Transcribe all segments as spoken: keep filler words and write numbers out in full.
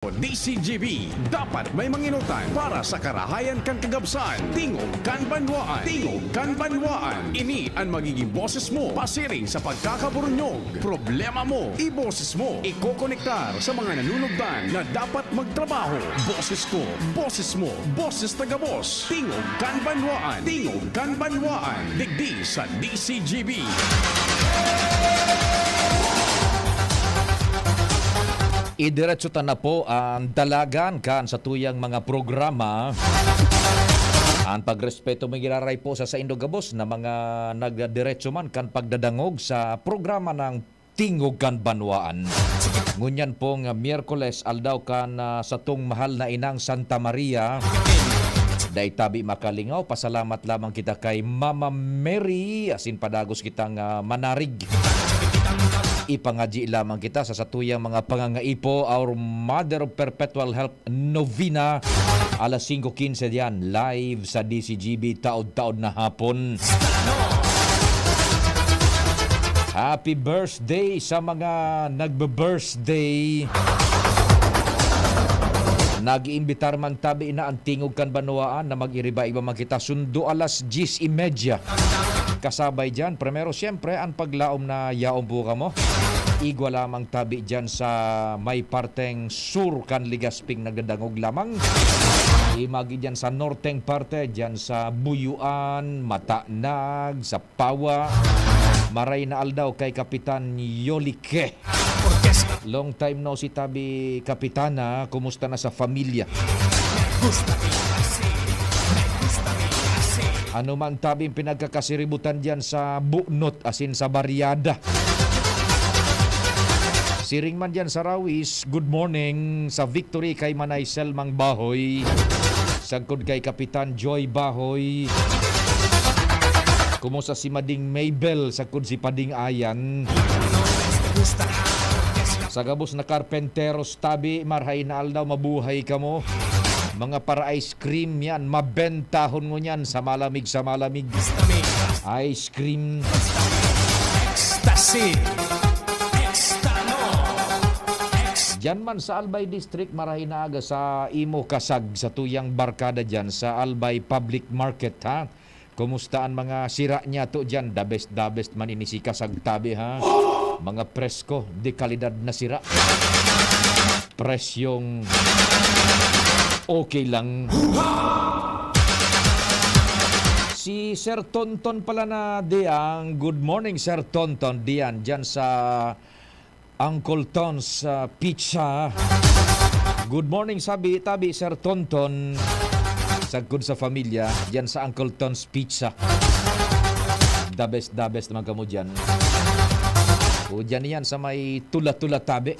D C G B, dapat may mangenotan para sa karahayan kan kagabsan. Tingog kan Banwaan. Tingog kan Banwaan. Ini an magiging boses mo pasiring sa pagkakaburunyog. Problema mo, iboses mo. Ikokonektar sa mga nanunugdan na dapat magtrabaho. Boses ko, boses mo, boses taga-Boss. Tingog kan Banwaan. Tingog kan Banwaan. Digdi sa D C G B. Idiretso ta na po ang dalagan kan satuyang mga programa. Ang pagrespeto mi giraray po sa saindo gabos na mga nagdiretso man kan pagdadangog sa programa ng Tingog kan Banwaan. Ngunyan pong Miyerkules, aldaw kan, ah, satong mahal na inang Santa Maria. Dai tabi makalingaw, pasalamat lamang kita kay Mama Mary, asin padagos kitang, ah, manarig. Ipangadyi lamang kita sa satuyang mga pangangaipo, our Mother of Perpetual Help Novena, alas singko quince diyan, live sa D C G B, taod-taod na hapon. Happy birthday sa mga nagbe-birthday. Nag-iimbitar man tabi na ang Tingog kan Banwaan na mag-iriba-iba man kita, sundo alas dyes y media. Kasabay diyan, primero, siyempre, ang paglaom na yaon po kamo. Igwa lamang tabi diyan sa may parteng sur kan Legazpi, nagdadangog lamang. Imagi diyan sa norteng parte, diyan sa Buyuan, Matanag, sa Pawa. Maray na aldaw kay Kapitan Yolike. Long time no see tabi, Kapitana. Kumusta na sa pamilya? Ano man tabing pinagkakasiributan diyan sa Bunot asin sa Baryada? Siring man diyan sa Rawis, good morning. Sa Victory kay Manay Selmang Bahoy. Sagkod kay Kapitan Joy Bahoy. Kumusta si Mading Mabel? Sagkod si Pading Ayan. Sa gabos na karpenteros tabi, marhay na aldaw, mabuhay kamo. Mga para-ice cream yan, mabentahon ngunyan sa malamig, sa malamig. Ice cream. Ecstasy. Extano. Ex- Diyan man sa Albay District, marhay na aga sa imo kasag, satuyang barkada diyan sa Albay Public Market, ha? Kumusta an mga sira niyato diyan? The best, the best man ini si kasag tabi, ha? Mga presko, de kalidad na sira. Presyong okay lang. Si Sir Tonton pala na diyan. Good morning, Sir Tonton. Diyan, diyan sa Uncle Ton's, ah, Pizza. Good morning, sabi, tabi, Sir Tonton. Sagkod sa pamilya, diyan sa Uncle Ton's Pizza. The best, the best naman kamo diyan. O, diyan yan sa may Tula-Tula tabi.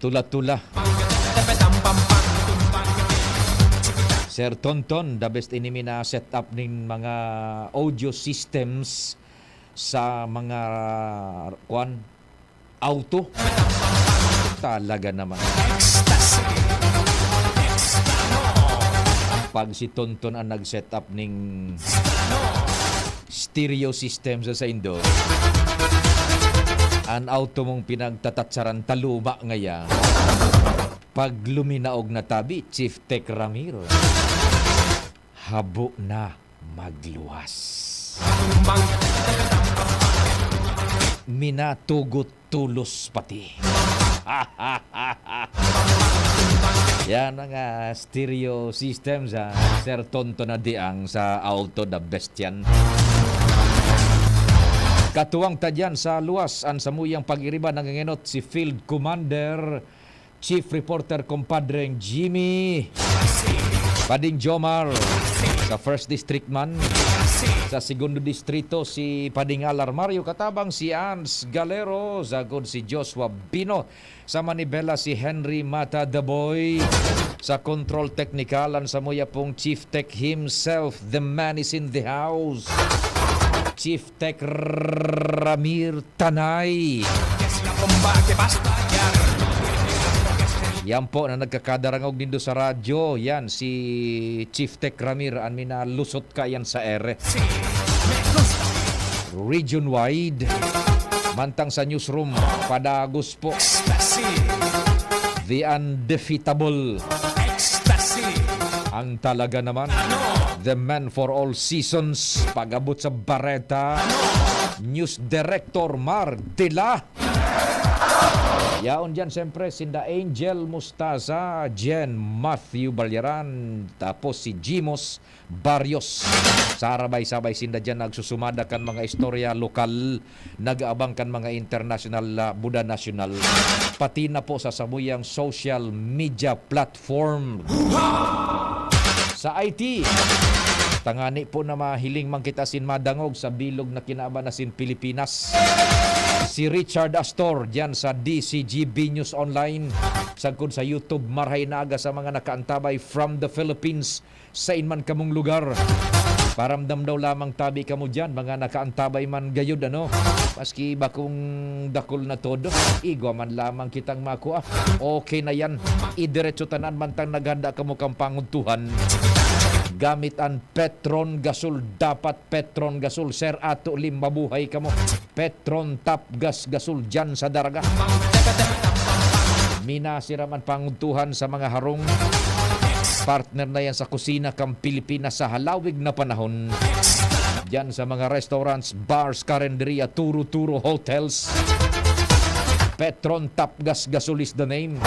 Tula-Tula. Sir Tonton, the best ini mi na set up ning mga audio systems sa mga, kwan, auto. Talaga naman. Pag si Tonton ang nag-set up ning stereo system sa saindo, an auto mong pinagtatatsaran taluma ngaya. Pag luminaog na tabi, Chief Tech Ramiro. Habo na magluwas. Minatugot tulos pati. Yan ang, ah, stereo system sa Sir Tonton na diang sa Alto, the best yan. Katuwang ta dyan sa luwas, ang samuyang pag-iriba nangangenot si Field Commander Chief Reporter Compadreng Jimmy, Pading Jomar, sa First District man. Sa Segundo Distrito, si Pading Alar Mario, katabang si Ans Galero, sagkod si Joshua Bino, sa Manibela si Henry Mata the Boy, sa Control Technical, ang samuya pong Chief Tech himself, the man is in the house. Chief Tech Ramir Tanay. Yan po na nagkakadarangog nindo sa radyo. Yan, si Chief Tech Ramir, an minalusot ka yan sa ere. Region wide. Mantang sa newsroom, padagos po. The undefeatable. Ecstasy. Ang talaga naman. Ano? The man for all seasons. Pag-abot sa bareta. Ano? News Director Mar Dela. Yaon dyan, siyempre, sinda Angel Mostaza, Jen Matthew Balyaran, tapos si Jimos Barrios. Sarabay-sabay sinda dyan nagsusumada kan mga istorya lokal, nag-aabang kan mga internasyonal, ah, buda nasyonal, pati na po sa samuyang social media platform. Sa I T, tangani po na mahiling man kita sin madangog sa bilog na kinaban na sin Pilipinas. Si Richard Astor, dyan sa D C G B News Online. Sagkod sa YouTube, marhay na aga sa mga nakaantabay from the Philippines. Sain man kamong lugar. Paramdam daw lamang tabi kamo diyan, mga nakaantabay man gayud, ano? Maski bakong dakul na todo, igwa man lamang kitang makua. Okay na yan. Idiretso tanan mantang naghanda kamo kan panguntuhan. Gamit an Petron Gasol. Dapat Petron Gasol, sir, ato lim mabuhay kamo. Petron Top Gas Gasol diyan sa Daraga. Minasiram an panguntuhan sa mga harong. Partner na yan sa kusina kan Pilipinas sa halawig na panahon. Diyan sa mga restaurants, bars, karinderya, turo-turo, hotels. Petron Top Gas Gasol is the name.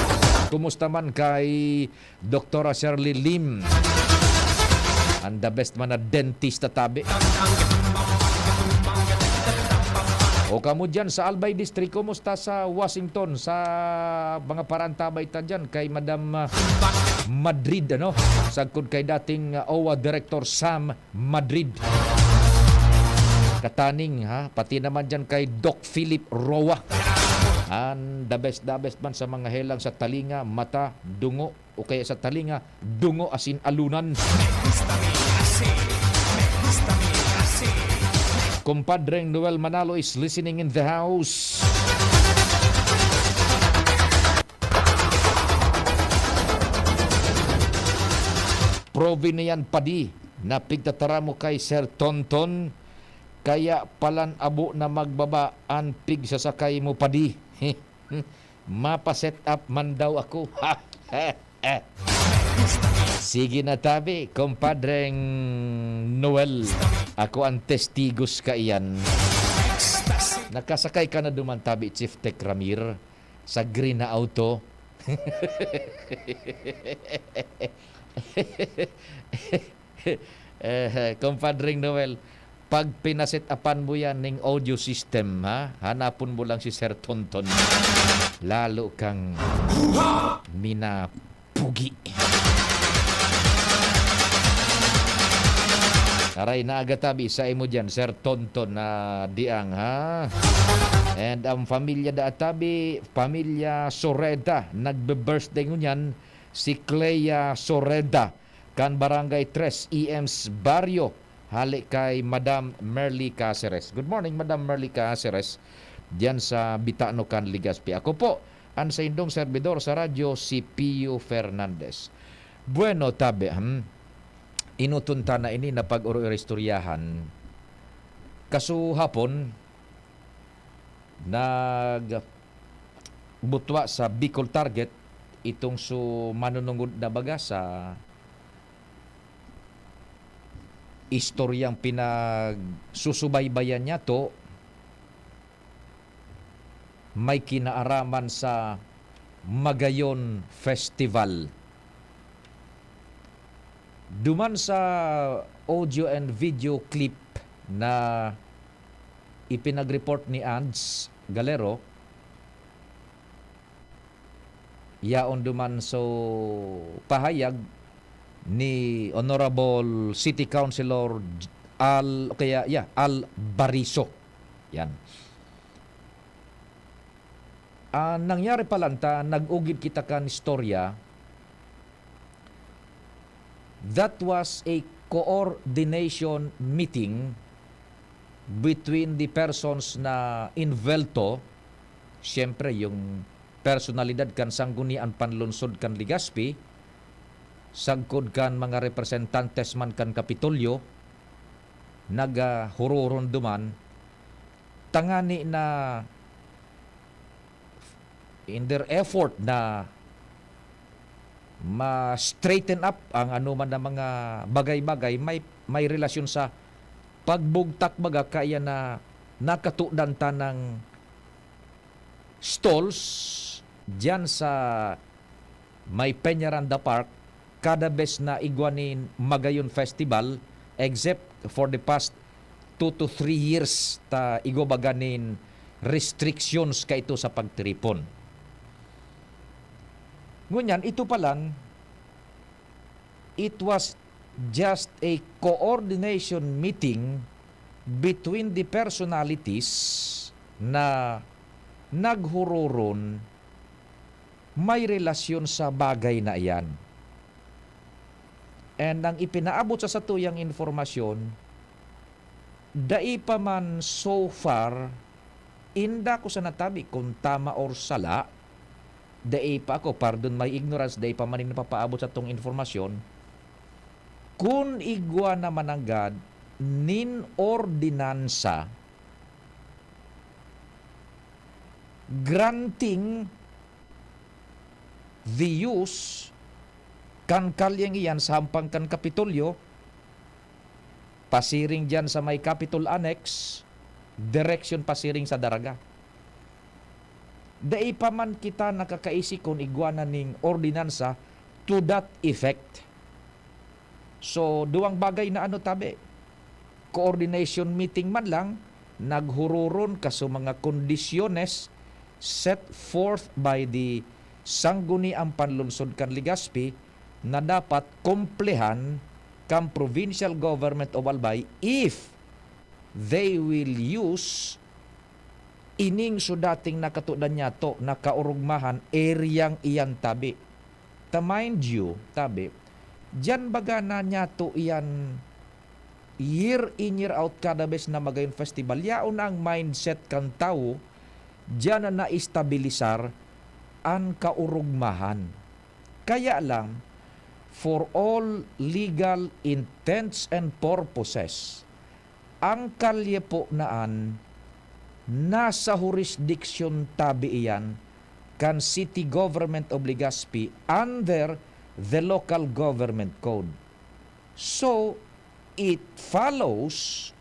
Kumusta man kay Doktora Shirley Lim? Ang the best man na dentista tabi. O kamo dyan sa Albay District, kumusta sa Washington? Sa mga parantabay ta dyan kay Madam, ah, Madrid, ano? Sagkod kay dating, ah, owa Director Sam Madrid. Kataning, ha? Pati naman dyan kay Doc Philip Roa. And the best, the best man sa mga helang sa talinga, mata, dungo, o kaya sa talinga, dungo asin alunan. Kumpadreng Noel Manalo is listening in the house. Probi na yan, padi, na pigtatara mo kay Sir Tonton, kaya palan abo na magbaba an pigsasakay mo, padi. Mapa-set up man daw ako. Sige na tabi, kumpadreng Noel. Ako ang testigos kaiyan. Nakasakay ka na duman tabi, Chief Tech Ramir, sa green na auto? Eh, kumpadreng Noel, pag pinaset-upan mo yan ning audio system, ha? Hanapon mo lang si Sir Tonton. Lalo kang minapugi. Aray, naagatabi sa imo dyan, Sir Tonton, na diang, ha? And ang pamilya da atabi, pamilya Soreda, nagbe-birthday ngunyan, si Clea Soreda, kan Barangay Tres, E M's Barrio, hali kay Madam Merly Caceres. Good morning, Madam Merly Caceres, diyan sa Bitano kan Legazpi. Ako po, ang saindong serbidor sa radyo, si Pio Fernandez. Bueno, tabi, hmm? Inuton ta na ini na pag-oro-istoryahan. Kasuhapon, nag- butwa sa Bicol Target, itong su manunungod na baga sa istoryang pinagsusubaybayan niyato, may kinaaraman sa Magayon Festival. Duman sa audio and video clip na ipinag-report ni Ads Galero, yaon duman so pahayag ni Honorable City Councilor Al, o kaya, yeah, Al Bariso. Yan. Ah, nangyari pa lang ta, nag-ugid kita kan istorya. That was a coordination meeting between the persons na involved to, siyempre, yung personalidad kan Sangguniang Panlungsod kan Legazpi, sagkod kan mga representantes man kan Kapitolyo, naghururon duman, tangani na in their effort na ma-straighten up ang anoman na mga bagay-bagay may, may relasyon sa pagbugtak, baga, kaya na nakatudan ta ng stalls diyan sa may Peñaranda Park, kada bes na igwa nin Magayon Festival, except for the past two to three years, ta igwa baga nin restrictions kaito sa pagtiripon. Ngunyan, ito palan, it was just a coordination meeting between the personalities na naghuroron may relasyon sa bagay na iyan. And ang ipinaabot sa satuyang informasyon, dai pa man so far, inda ko sa natabi kung tama or sala, dai pa ako, pardon my ignorance, dai pa man ini napapaabot sa tong informasyon, kun igwa na mananggad nin ordinansa granting the use kan kalyeng iyan sa hampang kan Kapitolyo, pasiring diyan sa may Capitol Annex, direksyon pasiring sa Daraga. Dai pa man kita nakakaisi kun igwa na ning ordinansa to that effect. So, duwang bagay na ano tabi, coordination meeting man lang, naghuroron kaso mga kondisyones set forth by the Sangguniang Panlunsod kan Legazpi na dapat kumplehan kan Provincial Government of Albay if they will use ining so dating nakatudan niyato na kaurugmahan, eryang iyan tabi. Ta mind you, tabi, diyan baga na niyato iyan year in, year out, kada bes na Magayon Festival, yaon na ang mindset kan tawo, diyan na naestabilisar an kaurugmahan. Kaya lang, for all legal intents and purposes, ang kalye po na an nasa jurisdiction tabi iyan kan City Government of Legazpi under the Local Government Code. So, it follows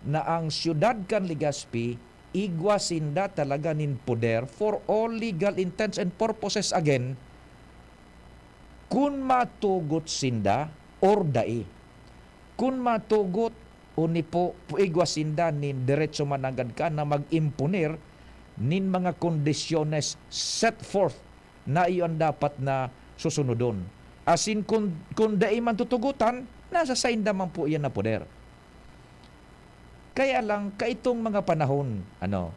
na ang siyudad kan Legazpi, igwa sinda talaga nin poder for all legal intents and purposes again, kun matugot sinda or dai. Kun matugot, o ni po, igwa sinda nin deretso mananggad ka na mag-imponer nin mga kondisyones set forth na iyo an dapat na susunodon. Asin kun, kun dai man tutugotan, nasa sainda man po iyan na poder. Kaya lang, kaitong mga panahon, ano,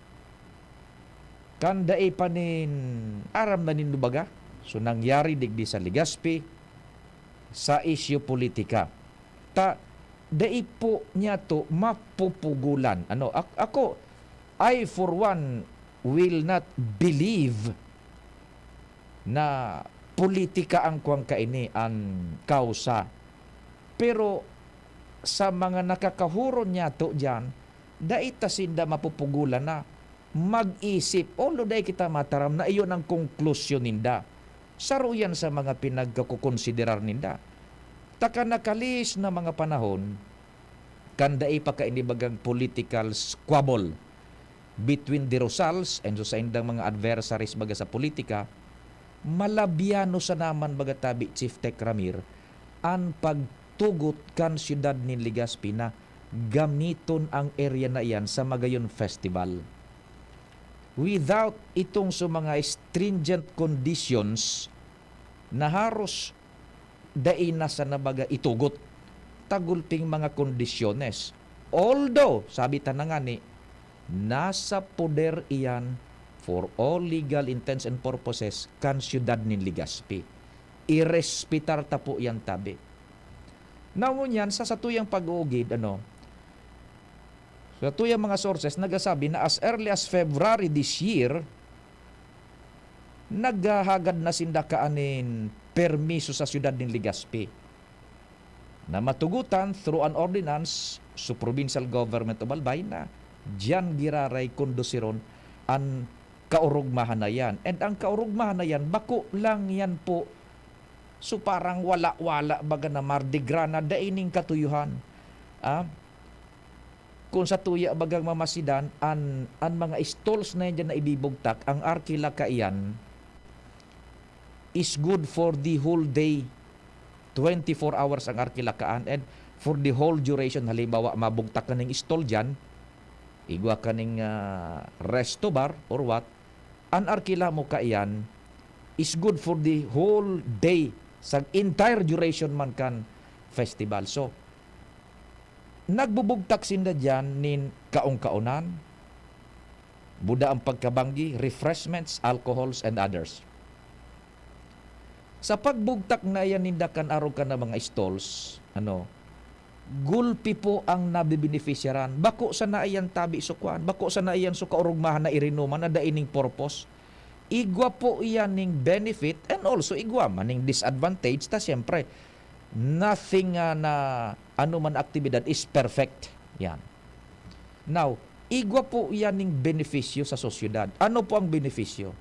kan dai pa nin aram na nindo baga, so nangyari digdi sa Legazpi, sa isyu politika. Ta, dai po niyato mapupugulan. Ano, ak-, ako, I for one will not believe na politika ang kuwan kaini, an kausa. Pero sa mga nakakahuron niyato diyan, dai ta sinda mapupugulan na mag-isip, although dai kita mataram na iyon ang konklusyon ninda. Saro yan sa mga pinagkakokonsiderar ninda. Ta kan nakalihis na mga panahon, kan dai pa kaini bagang political squabble between the Rosals and sa saindang mga adversaries baga sa politika, malabyano sana man baga tabi, Chief Tech Ramir, an pagtugot kan siyudad nin Legazpi na gamiton ang area na iyan sa Magayon Festival. Without itong sa mga stringent conditions na haros dai na sana baga itugot, ta gulping mga kondisyones. Although, sabi ta na ngani, nasa poder iyan for all legal intents and purposes kan siyudad nin Legazpi. Irespetar ta po yan tabi. Now, ngunyan, sa satuyang pag-uugid, ano, sa tuyang mga sources, nagasabi na as early as February this year, naghahagad na sinda kaanin permiso sa siyudad nin Legazpi na matugutan through an ordinance sa Provincial Government of Albay na diyan giraray kondusiron an kaurugmahan na yan. And ang kaurugmahan na yan, bako lang yan po So, parang wala-wala baga na Mardi Gras na dai ning katuyuhan. Ah, kung sa tuya bagang mamasidan, an, an mga stalls na yan dyan na ibibugtak, ang Archila kaiyan is good for the whole day. Twenty-four hours ang Archila kaan, and for the whole duration, halimbawa, mabugtak ka ning stall dyan, igwa ka ning, ah, resto bar or what, an Archila mo kaiyan is good for the whole day, sa entire duration man kan festival. So, nagbubugtak sinda diyan nin kaon-kaonan, buda ang pagkabanggi, refreshments, alcohols, and others. Sa pagbugtak na iyan ninda kan arog kan mga stalls, ano, gulpi po ang nabebenepisyaran. Bako sana iyan tabi so kwan, bako sana iyan so kaorogmahan na irinuman na dai ning purpose. Igwa po iyan ning benefit and also igwa man ning disadvantage ta siyempre, nothing, ah, na ano man aktibidad is perfect. Yan. Now, igwa po iyan ning benepisyo sa sosyedad. Ano po ang benepisyo?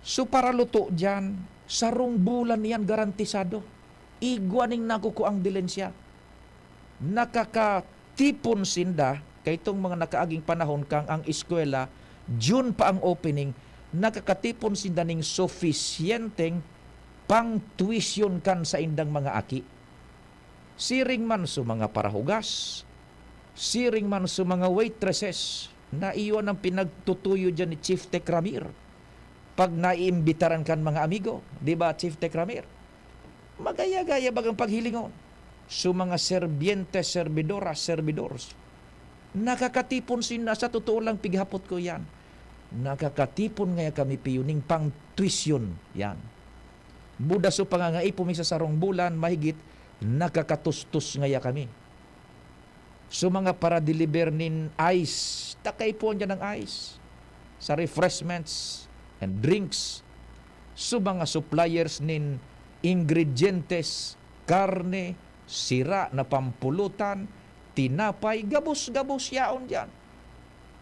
So, paraluto diyan, sarong bulan iyan garantisado. Igwa ning nakukuang dilensya. Nakakatipon sinda, kaitong mga nakaaging panahon kang ang eskwela, June pa ang opening, nakakatipon sinda ning sufisyenteng pang-tuition kan saindang mga aki. Siring man sa mga parahugas, siring man sa mga waitresses, na iyon ang pinagtutuyo diyan ni Chief Tech Ramir. Pag naiimbitaran kan mga amigo, di ba, Chief Tech Ramir? Magaya-gaya bagang paghilingon. Sa mga serbyente, serbidora, serbidores. Nakakatipon sinda, sa totoo lang, pighapot ko yan. Nakakatipon ngaya kami, Piyo, ning pang-tuition yan. Buda so pangangaipo mi sa sarong bulan, mahigit, nakakatustos ngaya kami. So, mga para-deliver nin ice, takay po dyan ang ice. Sa refreshments and drinks. So, mga suppliers nin ingredientes, karne, sira na pampulutan, tinapay, gabos-gabos yaon dyan.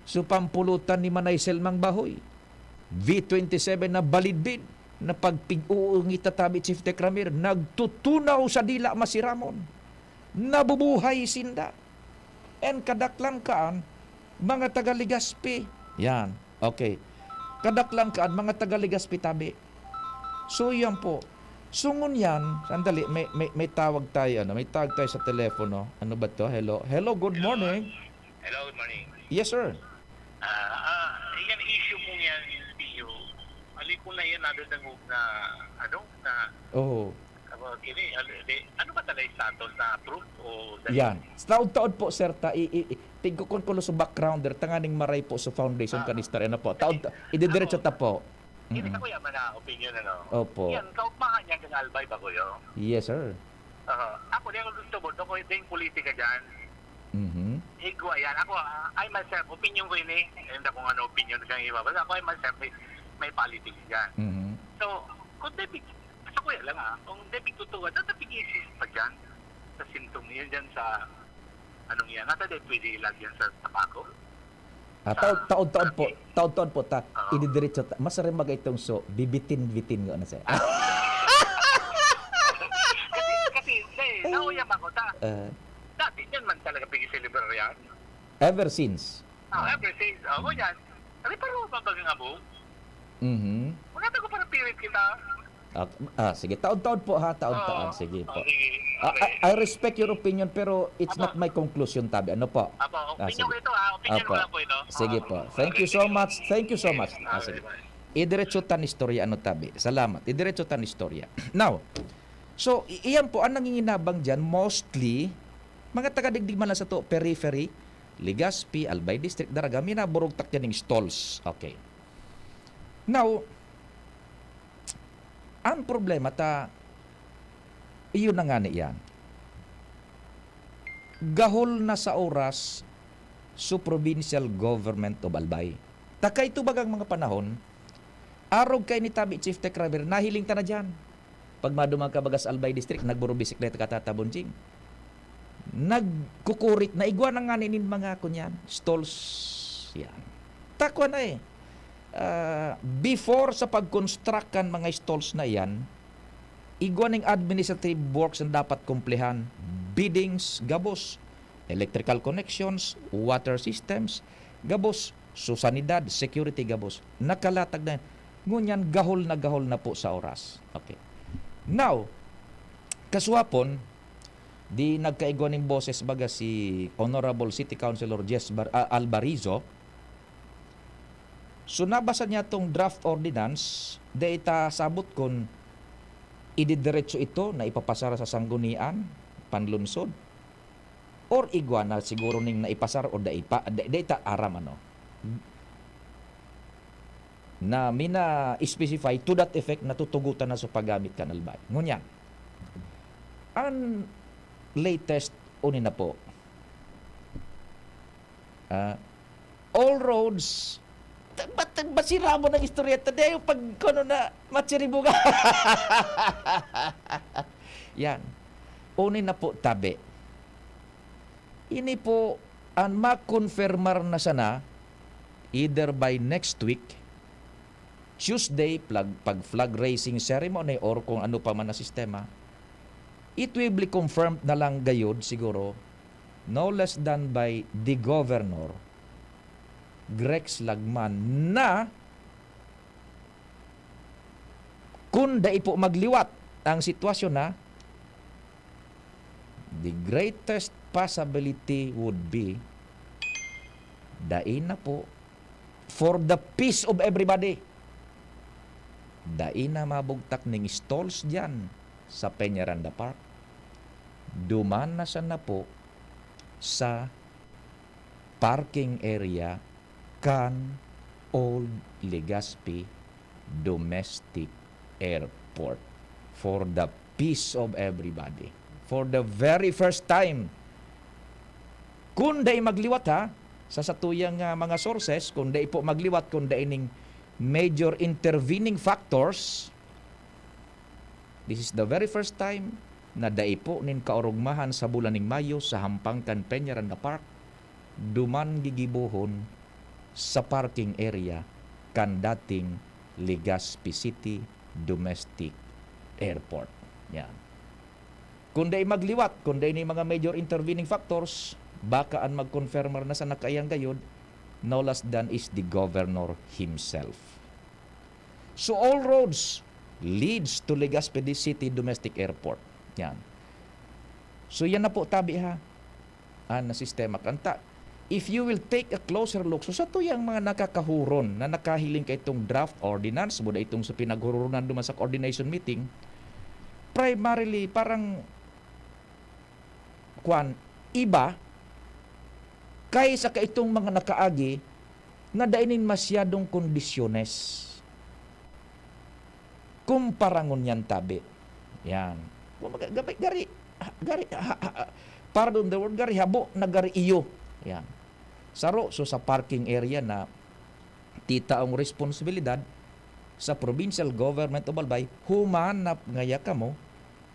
So, pampulutan ni Manay Selmang Bahoy, V twenty-seven na balidbid, na pagpig-uungi tatabi Chief Tech Ramir, nagtutunaw sa dila masiramon. Nabubuhay sinda. And kadaklan kaan, mga taga Legazpi. Yan. Okay. Kadaklan kaan, mga taga Legazpi tabi. So, yan po. So, ngunyan, sandali, may, may, may tawag tayo, ano, may tawag tayo sa telepono. Ano ba to? Hello? Hello, good morning. Hello, good morning. Yes, sir. Ah, ah, yan issue mo yan, Pio. Ali ko na yan, nadadangog na, ano, na, Oo. Aba, kini, ano, di, ano ba talaga yung status na approve o dali? Yan. Taod-taod po, sir, ta, i, i, i, tigkukon ko sa backgrounder, tanganing maray po sa foundation Ah. kanistar, ano po. Taod, Kasi ididiretso ako, ta po. Hindi Mm-mm. ka kuya man na opinion, ano? Opo. Yan, kaugmahan yan kang Albay ba, kuya? Yes, sir. Aha. Ako, di ako gusto mo, ako, ito yung politika dyan. Mhm. Igwa yan. Ako, ah, I myself, opinion ko yun eh. Hindi ko ano opinion kang iba. Basta ako, I myself, may, may politics dyan. Mhm. So, kung debig, sa kuya lang ah, kung debig totoo, dapat isis pa dyan. Sa sintong yun dyan sa, anong yan, nasa di pwede ilag yan sa tabako? Ah, taod, Ah, taod-taod po, okay. taod-taod po ta, Oo. ididiretso ta, mas rin magay itong so, bibitin-bitin ko na sir. Kasi, kasi, hindi, nauyam ako, ta, Ah. dati, yan man talaga pag-celebrar yan. Ever since. Ah, Ah. ever since, oh, Mm. yan. Sabi, pero mabagang abong. Mhm. Wala na ko para pirit kita. Ah, ah, sige. Taon-taon po, ha? Taon-taon. Oo. Sige po. Oh, sige. Ah, Okay. I, I respect your opinion, pero it's Apo. not my conclusion, tabi. Ano po? Apo, Ah, opinion sige. ko ito, ha? Opinion ko Apo. lang po ito. Sige Ah, po. okay. Thank you so Sige. much. Thank you so Sige. much. Ah, Ah, sige. bye-bye. Idiretso tan istorya, ano, tabi. Salamat. Idiretso tan istorya. Now, so, i-, iyan po, ang nanginginabang dyan, mostly, mga taga-digdig man lang sa to, periphery, Legazpi, Albay District, Daraga, minaburugtak yan yung stalls. Okay. Now, ang problema ta, iyon na nga ni yan. Gahol na sa oras sa Provincial Government of Albay. Takay tubag ang mga panahon, arog kay ni Tabi Chief Tech Ramir, nahiling ta na dyan. Pag maduman ka bagas Albay District, nagburubisikleta ka, Tata Bonjing. Nagkukurit na igwa na nga nin mga kunyan, stalls. Yan. Takwa na eh. Ah, before sa pag-construct kan mga stalls na iyan, Igwa ning administrative works na dapat kumplehan, biddings, gabos, electrical connections, water systems, gabos, so sanidad, security, gabos. Nakalatag na yan. Ngunyan, gahol na gahol na po sa oras. Okay. Now, kasuhapon, di nagkaigwa ning boses baga si Honorable City Councilor Jess Bar-, ah, Albarizo. So, nabasa niya tong draft ordinance, dai ta sabot kun ididiretso ito na ipapasar sa sanggunian, panlunsod, or igwa na siguro ning naipasar o dai pa, da-, dai ta aram, ano. Na mina-specify to that effect na tutugotan na sa paggamit kan Albay. Ngunyan, ang latest, uni na po, ah, all roads, ba't, ba't sira mo ng istorya? Tadi yung pag, ano na, matsiribuga. Yan. Uni na po, tabi. Ini po, ang makonfirmar na sana, either by next week, Tuesday, flag, pag flag raising ceremony or kung ano pa man na sistema, it will be confirmed na lang gayod siguro, no less than by the governor, Grex Lagman, na kung dai po magliwat ang sitwasyon na, the greatest possibility would be, dai na po, for the peace of everybody, dai na mabugtak ning stalls diyan sa Peñaranda Park. Duman na sana po sa parking area kan Old Legazpi Domestic Airport for the peace of everybody. For the very first time, kun dai magliwat, ha, sa satuyang, ah, mga sources, kun dai po magliwat, kun dai ning major intervening factors, this is the very first time na dai po nin kaorogmahan sa bulan ning Mayo sa hampang kan Peñaranda Park, duman gigibohon sa parking area kan dating Legazpi City Domestic Airport. Yan. Kun dai magliwat, kun dai ni mga major intervening factors, baka an magkonfirmar na sa nakaiyang gayod, no less than is the governor himself. So all roads leads to Legazpi City Domestic Airport. Yan. So yan na po, tabi, ha, an sistema. Kanta, if you will take a closer look, so satuyang mga nakakahuron na nakahiling kaitong draft ordinance, buda itong sa pinaghurunan duman sa coordination meeting, primarily, parang, kwan, iba kaysa kaitong mga nakaagi na dai nin masyadong kondisyones. Kumpara ngunyan, tabi. Yan. Kumbaga, gabay, gari, ha-, gari, ha-, ha-, ha-, pardon the word, gari habo na gari iyo. Yan. Saro, so sa parking area na titaong responsibilidad sa Provincial Government of Albay, humanap ngaya kamo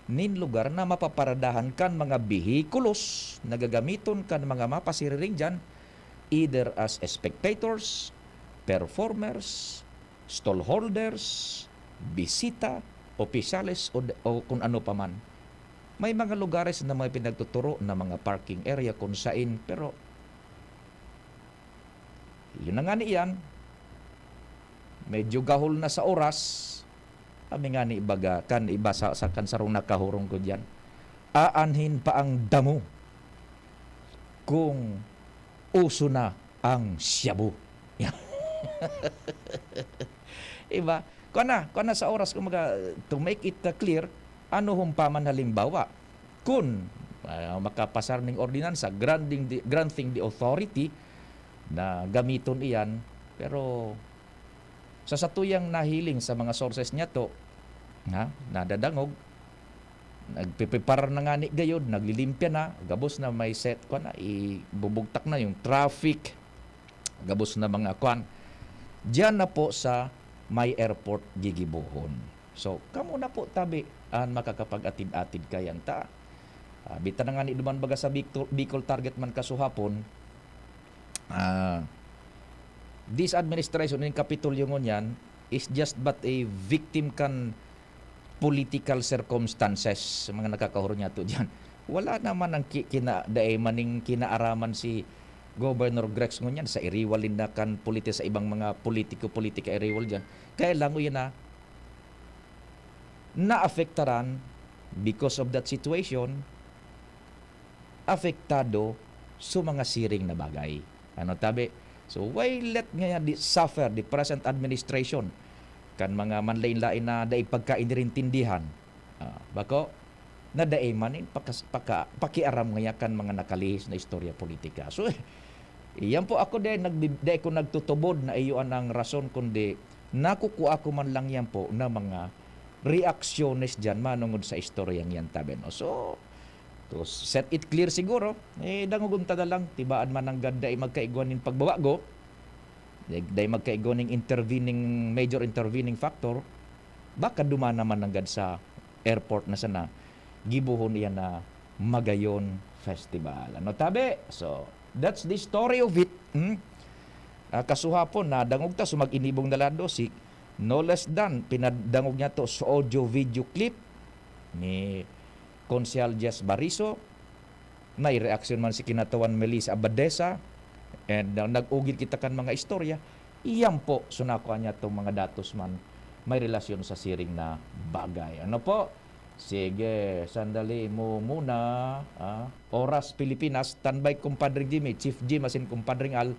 nin lugar na mapaparadahan kan mga behikulos na gagamiton kan mga mapasiriring diyan, either as spectators, performers, stallholders, bisita, opisyales, o d-, o kun ano pa man. May mga lugares na may pinagtuturo na mga parking area kun sain, pero yun na nga ni iyan, medyo gahol na sa oras. Kami nga ni ibaga, kan iba sa, sa kan sarong nakahurong ko diyan, aanhin pa ang damo kung uso na ang shabu. Iba? Kuwan na, kuwan na sa oras, kumbaga, to make it, uh, clear, ano hong paman halimbawa, kun, ah, makapasar ning ordinansa, granting the, granting the authority na gamiton iyan, pero sa satuyang nahiling sa mga sources niyato, ha, nadadangog, nagpiprepara na ngani gayod, naglilimpya na, gabos na may set, kuwan na, ibubugtak na yung traffic, gabos na mga kuwan. Diyan na po sa may airport gigibohon. So, kamo na po tabi an makakapag-atid-atid kaiyan ta. Ah, bita na ngani duman baga sa Bicol, Bicol Target man kasuhapon, ah, this administration in Kapitolyo ngunyan is just but a victim kan political circumstances sa mga nakakahurot niyato diyan. Wala naman ang ki-, kina-, dai maning kinaaraman si Governor Grex ngunyan sa iriwal ninda kan politi-, sa ibang mga politiko-politika iriwal diyan. Kaya lang, yun na, naapektaran because of that situation, apektado sa mga siring na bagay. Ano tabi? So, why let nga di suffer the present administration kan mga manlain-lain na dai pagkainirintindihan? Ah, bako, na dai man in pakas-, paka-, pakiaram ngaya kan mga nakalihis na istorya politika. So, iyan po ako dai nagbi-, dai ko nagtutubod na iyo anang rason, kundi nakukua ko man lang yan po na mga reaksyones diyan manungod sa istoryang yan tabi, no? So, to set it clear siguro, eh, dangogon ta na lang, tibaan man nanggad dai magkaigwa nin pagbabago, dai, dai magkaigwa ning intervening, major intervening factor, baka duman naman nanggad sa airport na sana, gibohon iyan na Magayon Festival. Ano tabi? So, that's the story of it. Hmm? Ah, kasuhapon, nadangog ta, so mag-inibong na lado, si no less than, pinadangog niya to sa audio video clip ni Konsehal Jess Bariso. May reaksyon man si Kinatawan Melissa Abadesa. And, uh, nag-ugid kita kan mga istorya. Iyan po, so nakuha niya tong mga datos man may relasyon sa siring na bagay. Ano po? Sige, sandali mo muna, ah. Oras Pilipinas, standby, Kumpadre Jimmy, Chief Jim, asin Kumpadring Al,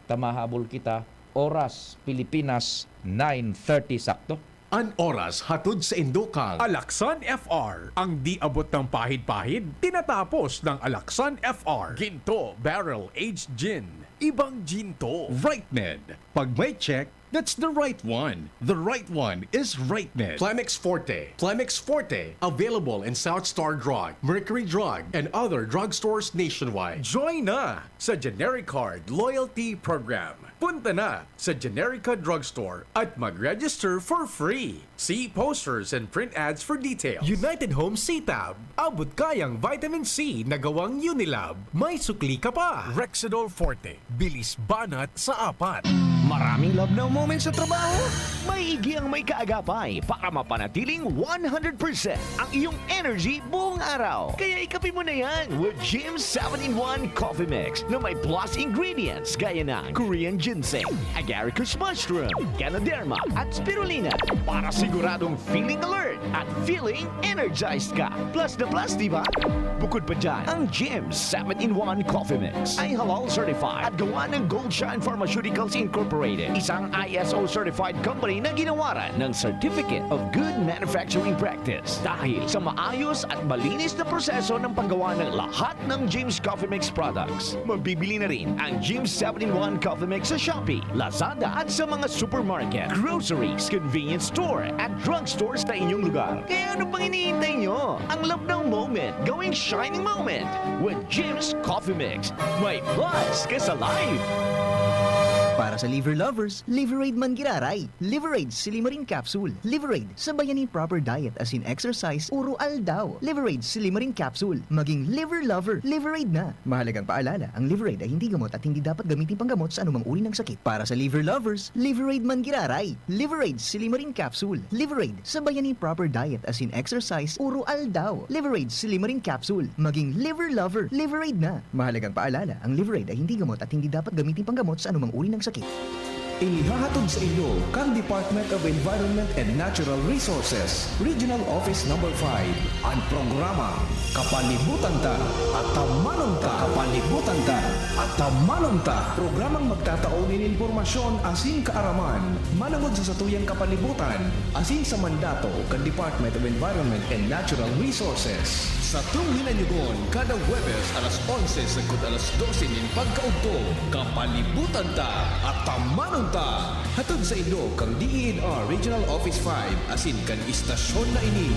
tamahabol kita. Oras Pilipinas, nine thirty sakto. An oras hatod sa indo kan Alaksan F R. Ang di abot ng pahid-pahid, tinatapos ng Alaksan F R. Ginto Barrel Aged Gin. Ibang ginto. Ripened. Pag may check, that's the right one. The right one is Ripened. Climax Forte. Climax Forte. Available in South Star Drug, Mercury Drug, and other drugstores nationwide. Join na sa Generic Card Loyalty Program. Punta na sa Generica Drugstore at mag-register for free. See posters and print ads for details. United Home C-Tab, abot kayang vitamin C na gawang Unilab. May sukli ka pa. Rexidol Forte, bilis banat sa apat. Maraming love now moments sa trabaho? Maigi ang may kaagapay para mapanatiling one hundred percent ang iyong energy buong araw. Kaya ikape mo na yan with Jim seven-in-one Coffee Mix na may plus ingredients gaya ng Korean ginseng, agaricus mushroom, ganoderma, at spirulina para siguradong feeling alert at feeling energized ka. Plus na plus, di ba? Bukod pa dyan, ang Jim seven-in-one Coffee Mix ay halal certified at gawa ng Gold Shine Pharmaceuticals Incorporated, isang I S O certified company na ginawaran ng Certificate of Good Manufacturing Practice. Dahil sa maayos at malinis na proseso ng paggawa ng lahat ng Jim's Coffee Mix products, mabibili na rin ang Jim's seven-in-one Coffee Mix sa Shopee, Lazada at sa mga supermarket, groceries, convenience store at drugstore sa inyong lugar. Kaya ano pang hinihintay nyo? Ang love now moment, gawing shining moment with Jim's Coffee Mix. May plus ka sa life! Para sa liver lovers, Liverade man giraray. Liverade Silimarin Capsule. Liverade, sabayan nin proper diet asin exercise oro-aldaw. Liverade Silimarin Capsule. Maging liver lover, Liverade na. Mahalagang paalala, ang Liverade ay hindi gamot at hindi dapat gamitin panggamot sa anumang uri ng sakit. Para sa liver lovers, Liverade man giraray. Liverade Silimarin Capsule. Liverade, sabayan nin proper diet asin exercise oro-aldaw. Liverade Silimarin Capsule. Maging liver lover, Liverade na. Mahalagang paalala, ang Liverade ay hindi gamot at hindi dapat gamitin panggamot sa anumang uri ng sakit. Inihahatod sa inyo kan Department of Environment and Natural Resources, Regional Office Number five, an programang Kapalibutan Ta at Tamanon Ta. Kapalibutan Ta at Tamanon Ta. Programang magtatao nin impormasyon asin kaaraman manungod sa satuyang kapalibutan asin sa mandato kan Department of Environment and Natural Resources. Satong hinanyugon kada Huwebes alas onse sagkod alas dose nin pagkaudto. Kapalibutan Ta at Tamanon Ta. Hatod sa inyo kan D E N R Regional Office five asin kan istasyon na ini.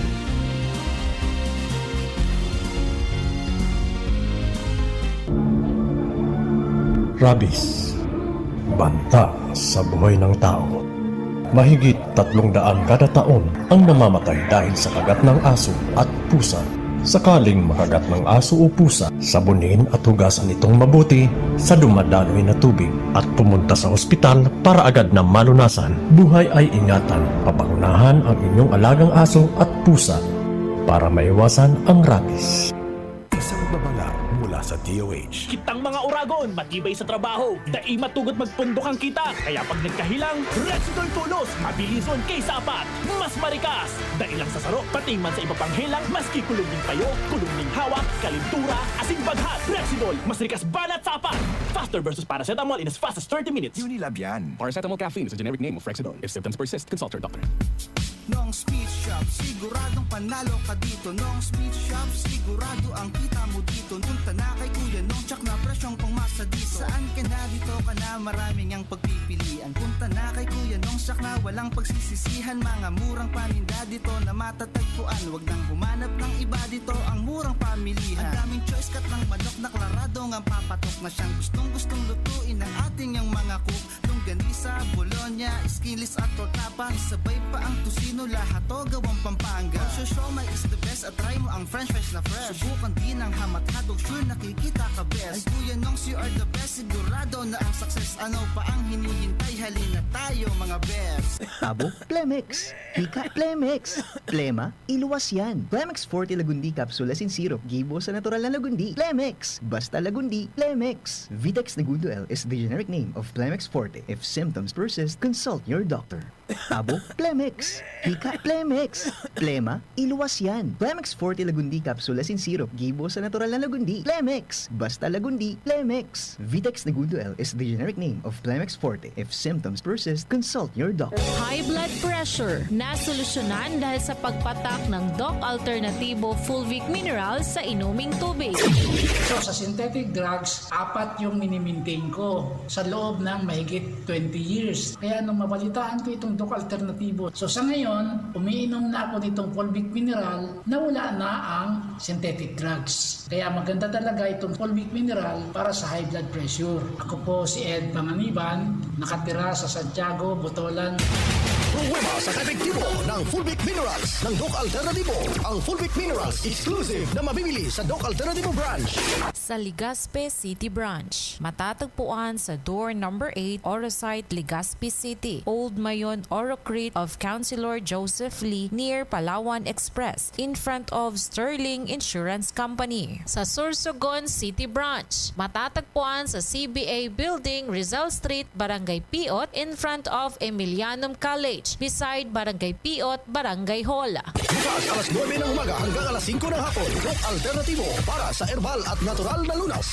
Rabies, banta sa buhay ng tao. Mahigit tatlong daan kada taon ang namamatay dahil sa kagat ng aso at pusa. Sakaling makagat ng aso o pusa, sabunin at hugasan itong mabuti sa dumadaloy na tubig at pumunta sa ospital para agad na malunasan. Buhay ay ingatan, papangunahan ang inyong alagang aso at pusa para maiwasan ang rabies. Isang babala mula sa D O H. Kitang mga oragon, matibay sa trabaho, dai matugot magpundok ang kita. Kaya pag nagkahelang, Rexidol Tolos, mabilison kaysa apat, mas marikas. Dai lang sa saro, pati man sa iba pang helang, maski kulog nin payo, kulog nin hawak, kalintura, asin baghat. Rexidol, mas rikas banat sa apat. Faster versus paracetamol in as fast as thirty minutes. Unilab yan. Paracetamol caffeine is a generic name of Rexidol. If symptoms persist, consult your doctor. Nong Speed Shop, siguradong panalo ka dito. Nong Speed Shop, sigurado ang kita mo dito. Punta na kay Kuya Nong, tsak na presyong pangmasa dito. Saan ka na, dito ka na, maraming ang pagpipilian. Punta na kay Kuya Nong, tsak na walang pagsisisihan. Mga murang paninda dito na matatagpuan. Wag nang humanap ng iba dito, ang murang pamilihan. Ang daming choice, cut ng manok na klarado ngang papatok na siyang gustong-gustong lutuin ng ating yang mga cook. Longganisa, bologna, skinless at tortapa. Sabay pa ang tocino, lahat to gawang Pampanga. Ang siomai is the best at try mo ang french fries na fresh. Subukan din ang hamat hotdog, sure nakikita ka best. Ay Kuya Nongs, you are the best, sigurado na ang success. Ano pa ang hinihintay? Halina tayo mga best. Abo, Plemex. Hika, Plemex. Plema, iluwas yan. Plemex Forte Lagundi Capsule Asin Syrup, gibo sa natural na lagundi. Plemex. Basta lagundi, Plemex. Vitex Negundo L is the generic name of Plemex Forte. If symptoms persist, consult your doctor. Abo, Plemex. Hika, Plemex. Plema, iluwas yan. Plemex Forte Lagundi Capsule Asin Syrup, gibo sa natural na lagundi. Plemex. Basta lagundi, Plemex. Vitex Negundo L is the generic name of Plemex Forte. If symptoms persist, consult your doctor. High blood pressure, nasolusyonan dahil sa pagpatak ng Doc Alternativo Fulvic Minerals sa inuming tubig. So sa synthetic drugs, apat yung minimintain ko sa loob ng mahigit twenty years. Kaya nung mabalitaan ko itong Doc Alternativo, so sa ngayon, umiinom na ako nitong Fulvic Mineral na wala na ang synthetic drugs. Kaya maganda talaga itong Fulvic Mineral para sa high blood pressure. Ako po si Ed Panganiban, nakatira sa Santiago, Botolan. Pruweba sa kaepektibo ng Fulvic Minerals ng Doc Alternativo. Ang Fulvic Minerals exclusive na mabibili sa Doc Alternativo Branch. Sa Legazpi City Branch, matatagpuan sa door number eight, Orosite, Legazpi City, Old Mayon, Orocrit of Councilor Joseph Lee, near Palawan Express, in front of Sterling Insurance Company. Sa Sorsogon City Branch, matatagpuan sa C B A Building, Rizal Street, Barangay Piot, in front of Emilianum College, beside Barangay Piot, Barangay Hall. Bukas alas nuebe ng umaga hanggang alas singko ng hapon. Doc Alternativo para sa herbal at natural na lunas.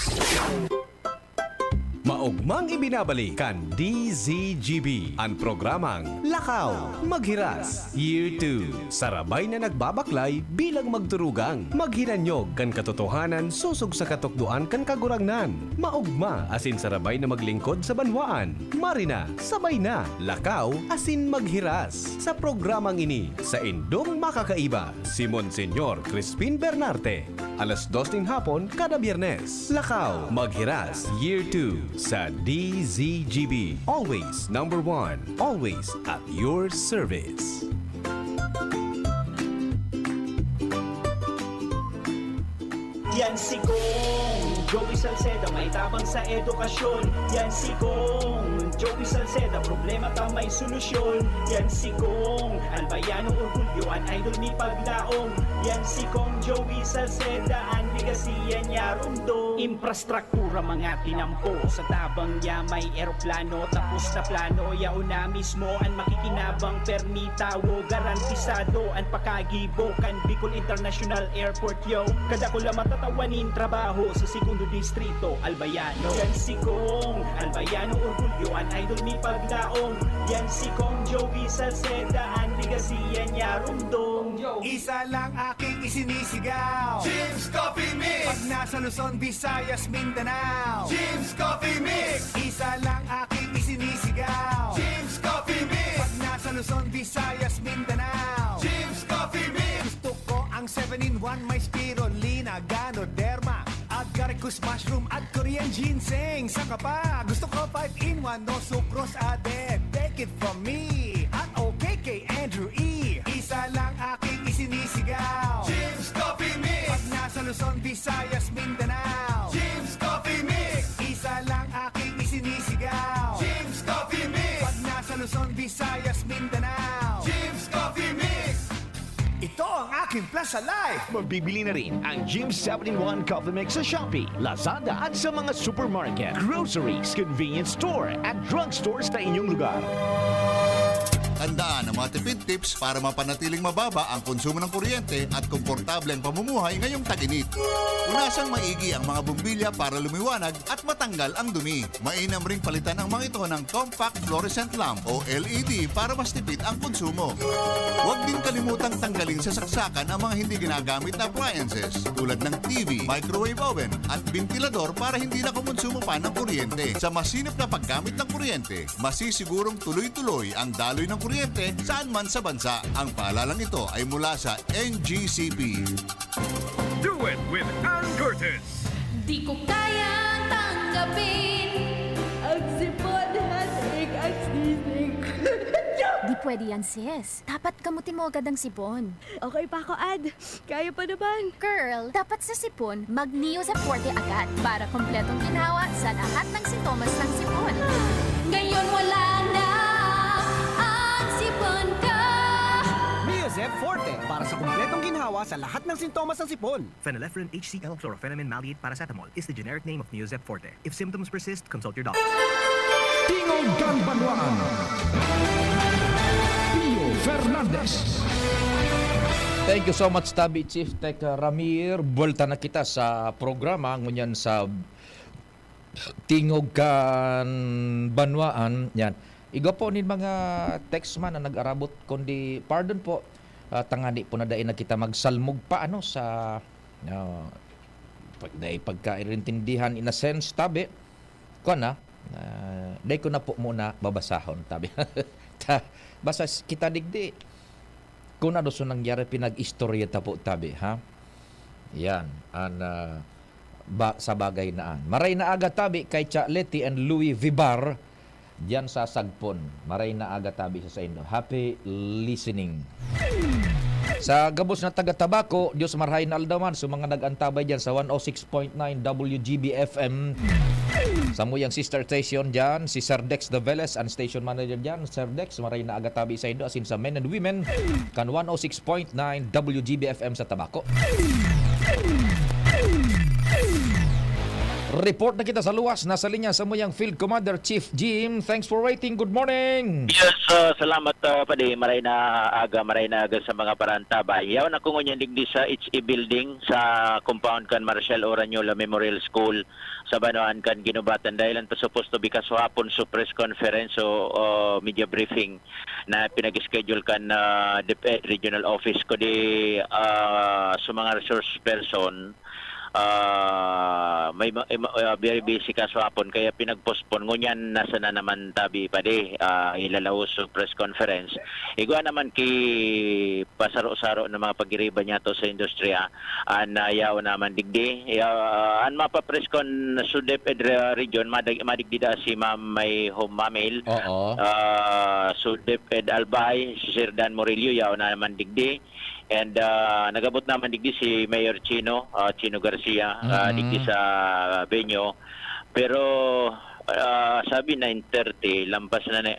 Maogmang ibinabalik kan D Z G B an programang Lakaw, Maghiras, Year two. Sarabay na nagbabaklay bilang magturugang, maghinanyog kan katotohanan sosog sa katukdoan kan Kagurangnan. Maogma asin sarabay na maglingkod sa banwaan. Marina, sabay na, lakaw asin maghiras. Sa programang ini, saindong makakaiba, si Monseñor Crispin Bernarte. Alas dos nin hapon kada Biyernes. Lakaw, Maghiras, Year two sa D Z G B. Always number one. Always at your service. Yan si Kong Joey Salceda, may tabang sa edukasyon. Yan si Kong Joey Salceda, problema ta may solusyon. Yan si Kong Albayano, orgulyo an idol mi paglaom. Yan si Kong Joey Salceda, an legacy yan niya rumdom. Infrastruktura mga tinampo, sa tabang niya may eroplano. Tapos na plano, yaon na mismo an makikinabang. Permi tawo, garantisado an pakagibo kan Bicol International Airport, yo. Kadakula matatawan nin trabaho sa Segundo Distrito, Albayano. Yan si Kong Albayano, orgulyo an idol mi paglaom. Yan si Kong Joey Salceda, an legacy yan niya rumdom. Isa lang aking isinisigaw. Jim's Coffee Mix! Pag nasa Luzon, Visayas, Mindanao. Jim's Coffee Mix! Isa lang aking isinisigaw. Jim's Coffee Mix! Pag nasa Luzon, Visayas, Mindanao. Jim's Coffee Mix! Gusto ko ang seven-in-one, may spirulina, ganoderma, agaricus mushroom at Korean ginseng. Saka pa, gusto ko five-in-one, no sucrose added. Take it from me, at okay kay Andrew E. Isa lang aking isinisigaw. Jim's Coffee Mix! Pag nasa Luzon, Visayas, Mindanao. Jim's Coffee Mix! Isa lang aking isinisigaw. Jim's Coffee Mix! Pag nasa Luzon, Visayas, Mindanao. Jim's Coffee Mix! Ito ang Timpla sa life! Mabibili na rin ang Jim seven-in-one Coffee Mix sa Shopee, Lazada at sa mga supermarket, groceries, convenience store at drugstores na inyong lugar. Tandaan ang mga tipid tips para mapanatiling mababa ang konsumo ng kuryente at komportable ang pamumuhay ngayong tag-init. Punasan maigi ang mga bombilya para lumiwanag at matanggal ang dumi. Mainam ring palitan ang mga ito ng compact fluorescent lamp o L E D para mas tipid ang konsumo. Huwag din kalimutang tanggalin sa saksakan ang mga hindi ginagamit na appliances tulad ng T V, microwave oven at ventilador para hindi na kumonsumo pa ng kuryente. Sa masinop na paggamit ng kuryente, masisigurong tuloy-tuloy ang daloy ng kuryente saan man sa bansa. Ang paalalang ito ay mula sa N G C P. Do it with Ann Curtis. Di ko kayang tanggapin. Ang sipon, headache, ang sisig. Di pwede yan, sis. Dapat gamutin mo agad ang sipon. Okay pa ako, Ad. Kaya pa naman. Girl, dapat sa sipon, mag Neozep Forte agad para kompletong ginhawa sa lahat ng sintomas ng sipon. Ngayon wala na ang sipon ko. Neozep Forte para sa kompletong ginhawa sa lahat ng sintomas ng sipon. Phenylephrine H C L, chlorphenamine maleate paracetamol is the generic name of Neozep Forte. If symptoms persist, consult your doctor. Tingog kan Banwaan. Pio Fernandez. Thank you so much, Tabi Chief Tech Ramir. Buwelta na kita sa programa ngunyan sa Tingog kan Banwaan. Yan. Igwa po nin mga text man na nag-arabot, kundi pardon po, ah, tangani po na dai na kita magsalmog pa, ano, sa, ah, pag, dai pagkairintindihan in a sense, tabi. Kuwan na, ah, dai ko na po muna babasahon, tabi. Ta, basta s-, kita digdi, kung ano so nangyari, pinag-istorya ta po, tabi, ha? Yan, an, ah, ba, sa bagay na an. Maray na aga, tabi, kay Cha Leti and Louis Vibar, diyan sa Sagpon. Maray na aga, tabi, sa saindo. Happy listening. Sa gabos na taga Tabaco, Diyos marhay na aldaw man sa mga nag-antabay diyan sa one oh six point nine W G B F M. Samuyang sister station diyan, si Sir Dex Noveles, ang station manager diyan. Sir Dex, maray na aga, tabi, saindo, asin sa men and women kan one oh six point nine W G B F M sa Tabaco. Report na kita sa luwas. Nasa linya samuyang Field Commander Chief Jim. Thanks for waiting. Good morning. Yes, ah, salamat, ah, Padi. Maray na aga, maray na aga sa mga parantabay. Yaon ako ngunyan digdi sa H E building sa compound kan Marshal Oranyola Memorial School sa Banwaan kan Guinobatan. Dahil ang supposed to be kasuhapon so press conference o, o media briefing na pinag-schedule kan, ah, DepEd Regional Office, kundi, ah, sa mga resource person, ah, may ma-, eh, ma-, ah, very busy kasuhapon, kaya pinag-postpone. Ngunyan, nasa na naman, tabi, Padi, ah, ilalaos so press conference. Igwa naman ki pasaro-saro na mga pagiriba niya to sa industriya. An, ah, yaon naman digdi. Ya-, an mapa-press con sa DepEd re-, region, madag-, madigdi da si Ma'am May Home Mamil. Oo. Ah, sa DepEd Albay, si Sir Dan Murillo, yaon naman digdi. And, ah, nag-abot naman digdi si Mayor Chino, ah, Chino Garcia, ah, Mm. digdi sa venue. Pero, ah, sabi nine thirty, lampas na na,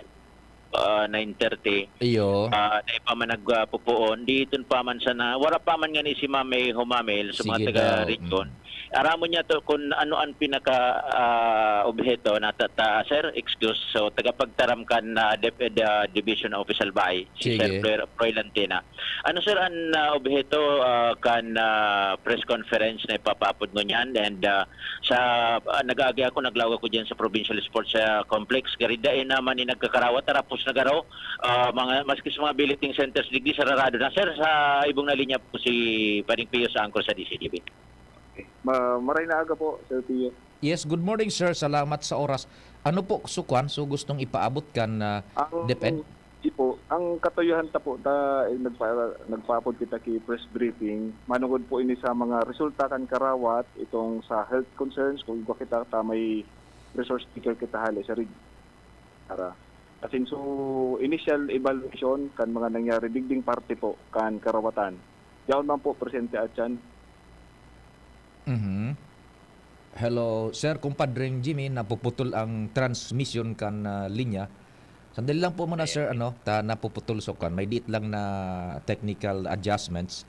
ah, nine thirty. Iyo. Ah, dai pa man nag, ah, pupuon. Di iton pa man sana, wara pa man ngani si Ma'am May Home Mamil sa mga Sige taga daw. region. Mm. Aramon niya to kung ano ang pinaka, ah, obheto na ta-, ta-, sir, excuse. So, tagapagtaram kan, ah, DepEd, ah, Division Office Albay, si Sige. Sir Froy, Froy Lantina. Ano, sir, ang, ah, obheto, ah, kan, ah, press conference na ipapapod ngunyan? And, ah, sa, ah, nag-aagi ako, naglaog ako diyan sa Provincial Sports, ah, Complex. Gari dai naman ni nagkakarawat, tapos nagaraw, ah, mga, maski sa mga billeting centers digdi, sararado na. Sir, sa ibong na linya po si Pading Pio sa Angkor sa D C T V. Ma-, maray na aga po, Sir Pio. Yes, good morning, sir. Salamat sa oras. Ano po, so, kwan? So, gustong ipaabot kan, ah, Ang, DepEd? Di po, ang katuyuhan ta po, ta, eh, nagpa-, nagpaapod kita ki press briefing. Manungod po ini sa mga resulta kan karawat, itong sa health concerns, kung igwa kita ta may resource speaker kita hali sa rig-, para. Asin so, initial evaluation kan mga nangyari digding parte po kan karawatan. Yaon man po, presente atyan. Mhm. Hello, Sir Kumpadring Jimmy, napuputol ang transmission kan, ah, linya. Sandali lang po muna, sir, ano, ta napuputol so kan. May diit lang na technical adjustments.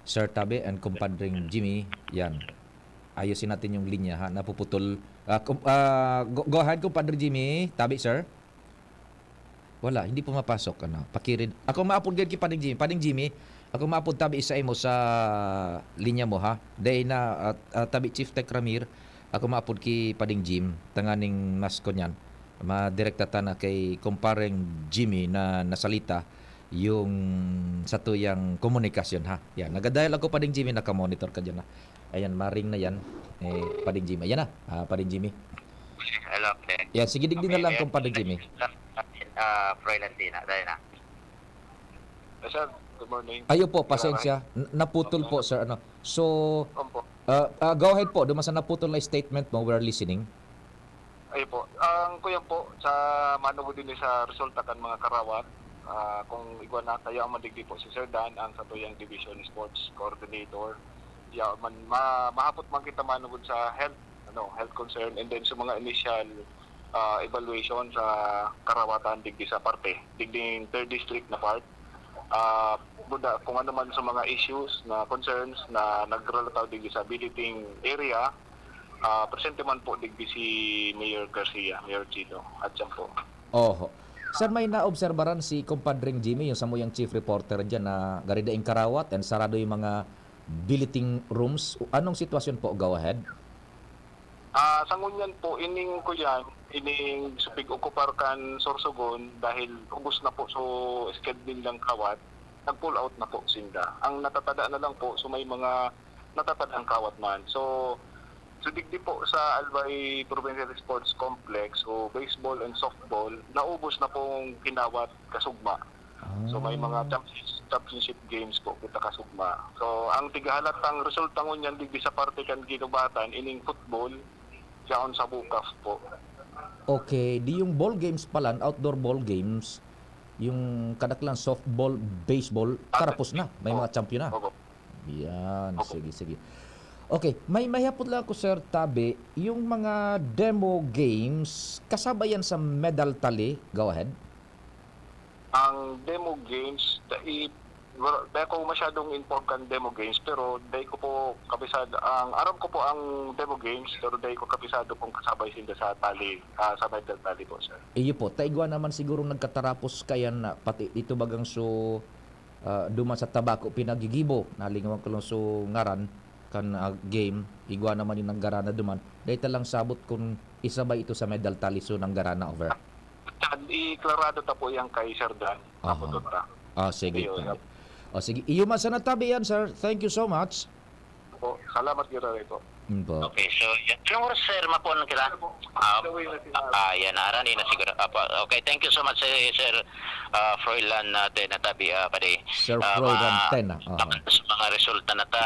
Sir Tabi and Compadre Jimmy, yan. Ayusin natin yung linya, ha, napuputol. Ah, kum-, ah, go, go ahead, Compadre Jimmy. Tabi, sir. Wala, hindi pumapasok, ano. Pakirid. Ako maapod gayud ki Pading Jimmy. Pading Jimmy, ako maapod tabi sa imo sa linya mo, ha. Dai na, ah, ah, tabi Chief Tech Ramir. Ako maapod ki Pading Jim, tanganing mas kunyan. Madirekta ta na kay Compareng Jimmy na nasalita yung satuyang komunikasyon, ha. Yan, nagadial ako, Pading Jimmy, nakamonitor ka dyan, ha. Ayan, maring na yan. Eh, Pading Jimmy. Ayan na, ah, Pading Jimmy. Hello, Pre. Yan, sige, digdi na Okay, lang, eh, Compadre Jimmy. Ah, Froy Lantina, dahil na. Eh, sir, good morning. Ayo po, Good morning. pasensya. N-, naputol po, Opo. sir. Ano? So, Opo. ah, ah, go ahead po. Duman sa naputol na statement mo, we're listening. Ayo po. Ang kuyan po, sa manugod din sa resulta kan mga karawat, ah, kung igwa na, kaya ang mandigdi po si Sir Dan, ang satuyang division sports coordinator. Ya, man, ma-, mahapot man kita manugod sa health, ano, health concern, and then sa mga initial, ah, evaluation sa karawatan digdi sa parte, digding third district na part. Ah, buda, kung ano man sa mga issues na concerns na nagrelataw digdi sa billeting area, ah, presente man po digdi si Mayor Garcia, Mayor Chino, at siya po. Oho. Sir, may naobserbaran si Compadring Jimmy, yung samuyang chief reporter dyan, na gari daing karawat and sarado yung mga billeting rooms. Anong sitwasyon po? Go ahead. Ah, sa ngunyan po, ining kuyan, ining sa pig-okupar kan Sorsogon, dahil ubos na po so schedule nilang kawat, nag-pull out na po sinda. Ang natatada na lang po, so may mga natatadang kawat man. So, so digdi po sa Albay Provincial Sports Complex, so baseball and softball, naubos na pong kinawat kasugma. So, may mga Ah. champions-, championship games po kita kasugma. So, ang tigahalatang resulta ngunyan digdi sa parte kan Guinobatan, ining football, yaon sa Bukaf po. Okay, di yung ball games pala, outdoor ball games, yung kadaklan softball, baseball, Ah, karapos na, may opo. mga champion na. Opo. Yan, Opo. sige, sige. Okay, may, may hapot lang ako, Sir Tabi, yung mga demo games, kasabay yan sa medal tally? Go ahead. Ang demo games, da-, i-, wala, di ako masyadong informed kan demo games, pero dai ko po kabisado. Ang aram ko po ang demo games, pero dai ko kabisado kung kasabay sinda sa tally, ah, sa medal tally po, sir. Iyo po, ta igwa naman siguro nagkatarapos kayan na pati ito bagang so, ah, duman sa Tabaco pinagigibo, nalingawan ko lang so ngaran kan, ah, game, igwa naman yung nanggarana duman. Dai ta lang sabot kung isabay ito sa medal tally so nanggarana over. Tad, iklarado ta po yan kay Sir Dan. Aha. Tapos ta. Ah, sige, Iyo, tabi. yun. Oh, sige. Iyo man sana tabi yan, sir. Thank you so much. Po, salamat, Giraray po. Mm, po. Okay, so, yan. Anong oras, sir, mapuan kita? Ah, ah, yan, arani na siguro. Apo, okay, thank you so much, sir, sir, ah, Froilan, ah, Tena, tabi, ah, padi. Sir Ah, Froilan ma-, Tena, aha. Sa mga resulta na ta,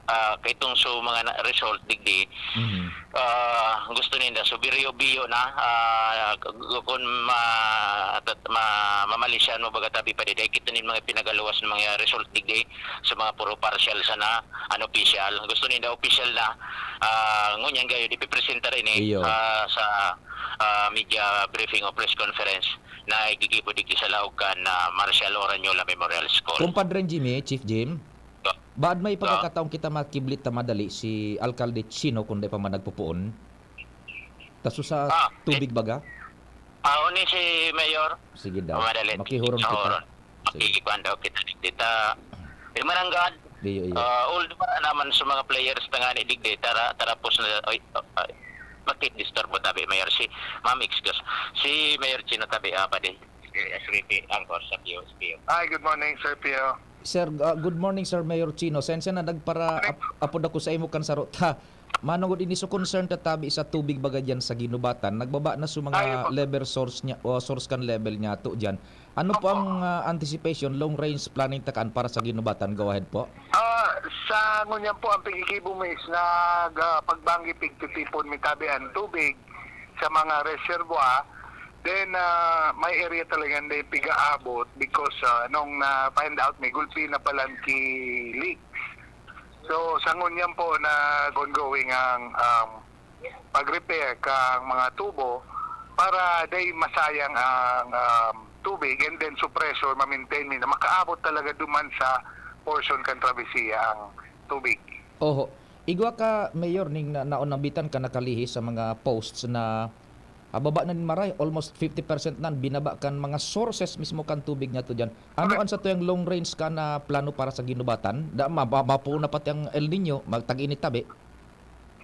ah, kaitong so mga na-, result, digdi, Mhm. ah, gusto ninda, so, biyo-biyo na, ah, k-, kun ma-, tat-, ma-, mamalisyan mo, baga tabi pa di, dahil kita nin mga pinagaluwas ng mga result digdi, sa mga puro partial sana, unofficial. Gusto ninda official na, ah, ngunyan gayo, ipipresenta rin eh, Iyo. ah, sa, ah, media briefing o press conference na igigibo digdi sa laog kan, ah, Marcial Oranyola Memorial School. Kumpadre Jimmy, Chief Jim, Ba-, baad may Ah. pagkakataon kita makiblit ta madali si Alkalde Chino kun dai pa man nagpupuon? Taso sa Ah, tubig eh. baga? Ah, ni si Mayor. Sige daw. Madali. Makihurong Sa kita. horon. Sige. Makikikuan daw kita. Dita, di mananggad. Iyo, iyo. Ah, although wala naman sa mga players na nga ni digdi, tara, tarapos na, ay, ay, bakit disturbo tabi, Mayor? Si Ma'am, excuse. Si Mayor Chino tabi, ah, padi. S V P, Anchor sa P O, S P O. Hi, good morning, Sir Pio. Sir, ah, good morning, Sir Mayor Chino. Sensya na nagpara-, ap-, apod ako sa imo kan saro ta. Manongod ini so concern ta tabi sa tubig baga diyan sa Guinobatan. Nagbaba na so mga Ay, opo. level source niya, o source kan level niya to diyan. Ano po Opo. ang, ah, anticipation, long range planning ta kaan para sa Guinobatan? Go ahead po. Ah, sa ngunyan po, ang pigigibo mo is nag, ah, pagbanggi pigtitipon mi tabi ang tubig sa mga reservoir. Then, ah, may area talaga na pigaabot because, ah, nung na-find out, may gulpi na palan ki leaks. So, sa ngunyan po, nag-ongoing ang, um, pag-repair kang mga tubo para dai masayang ang, um, tubig, and then so pressure ma-maintain mi na makaabot talaga duman sa portion kan travesya ang tubig. Oho. Igwa ka, Mayor, ning na, naonabitan ka nakalihis sa mga posts na, ah, baba na nin maray, almost fifty percent na binaba kan mga sources mismo kan tubig niya to diyan. Ano Correct. An satuyang long range ka na plano para sa Guinobatan? Da, ma, ma, mapuon na pati ang El Nino, magtag-init tabi.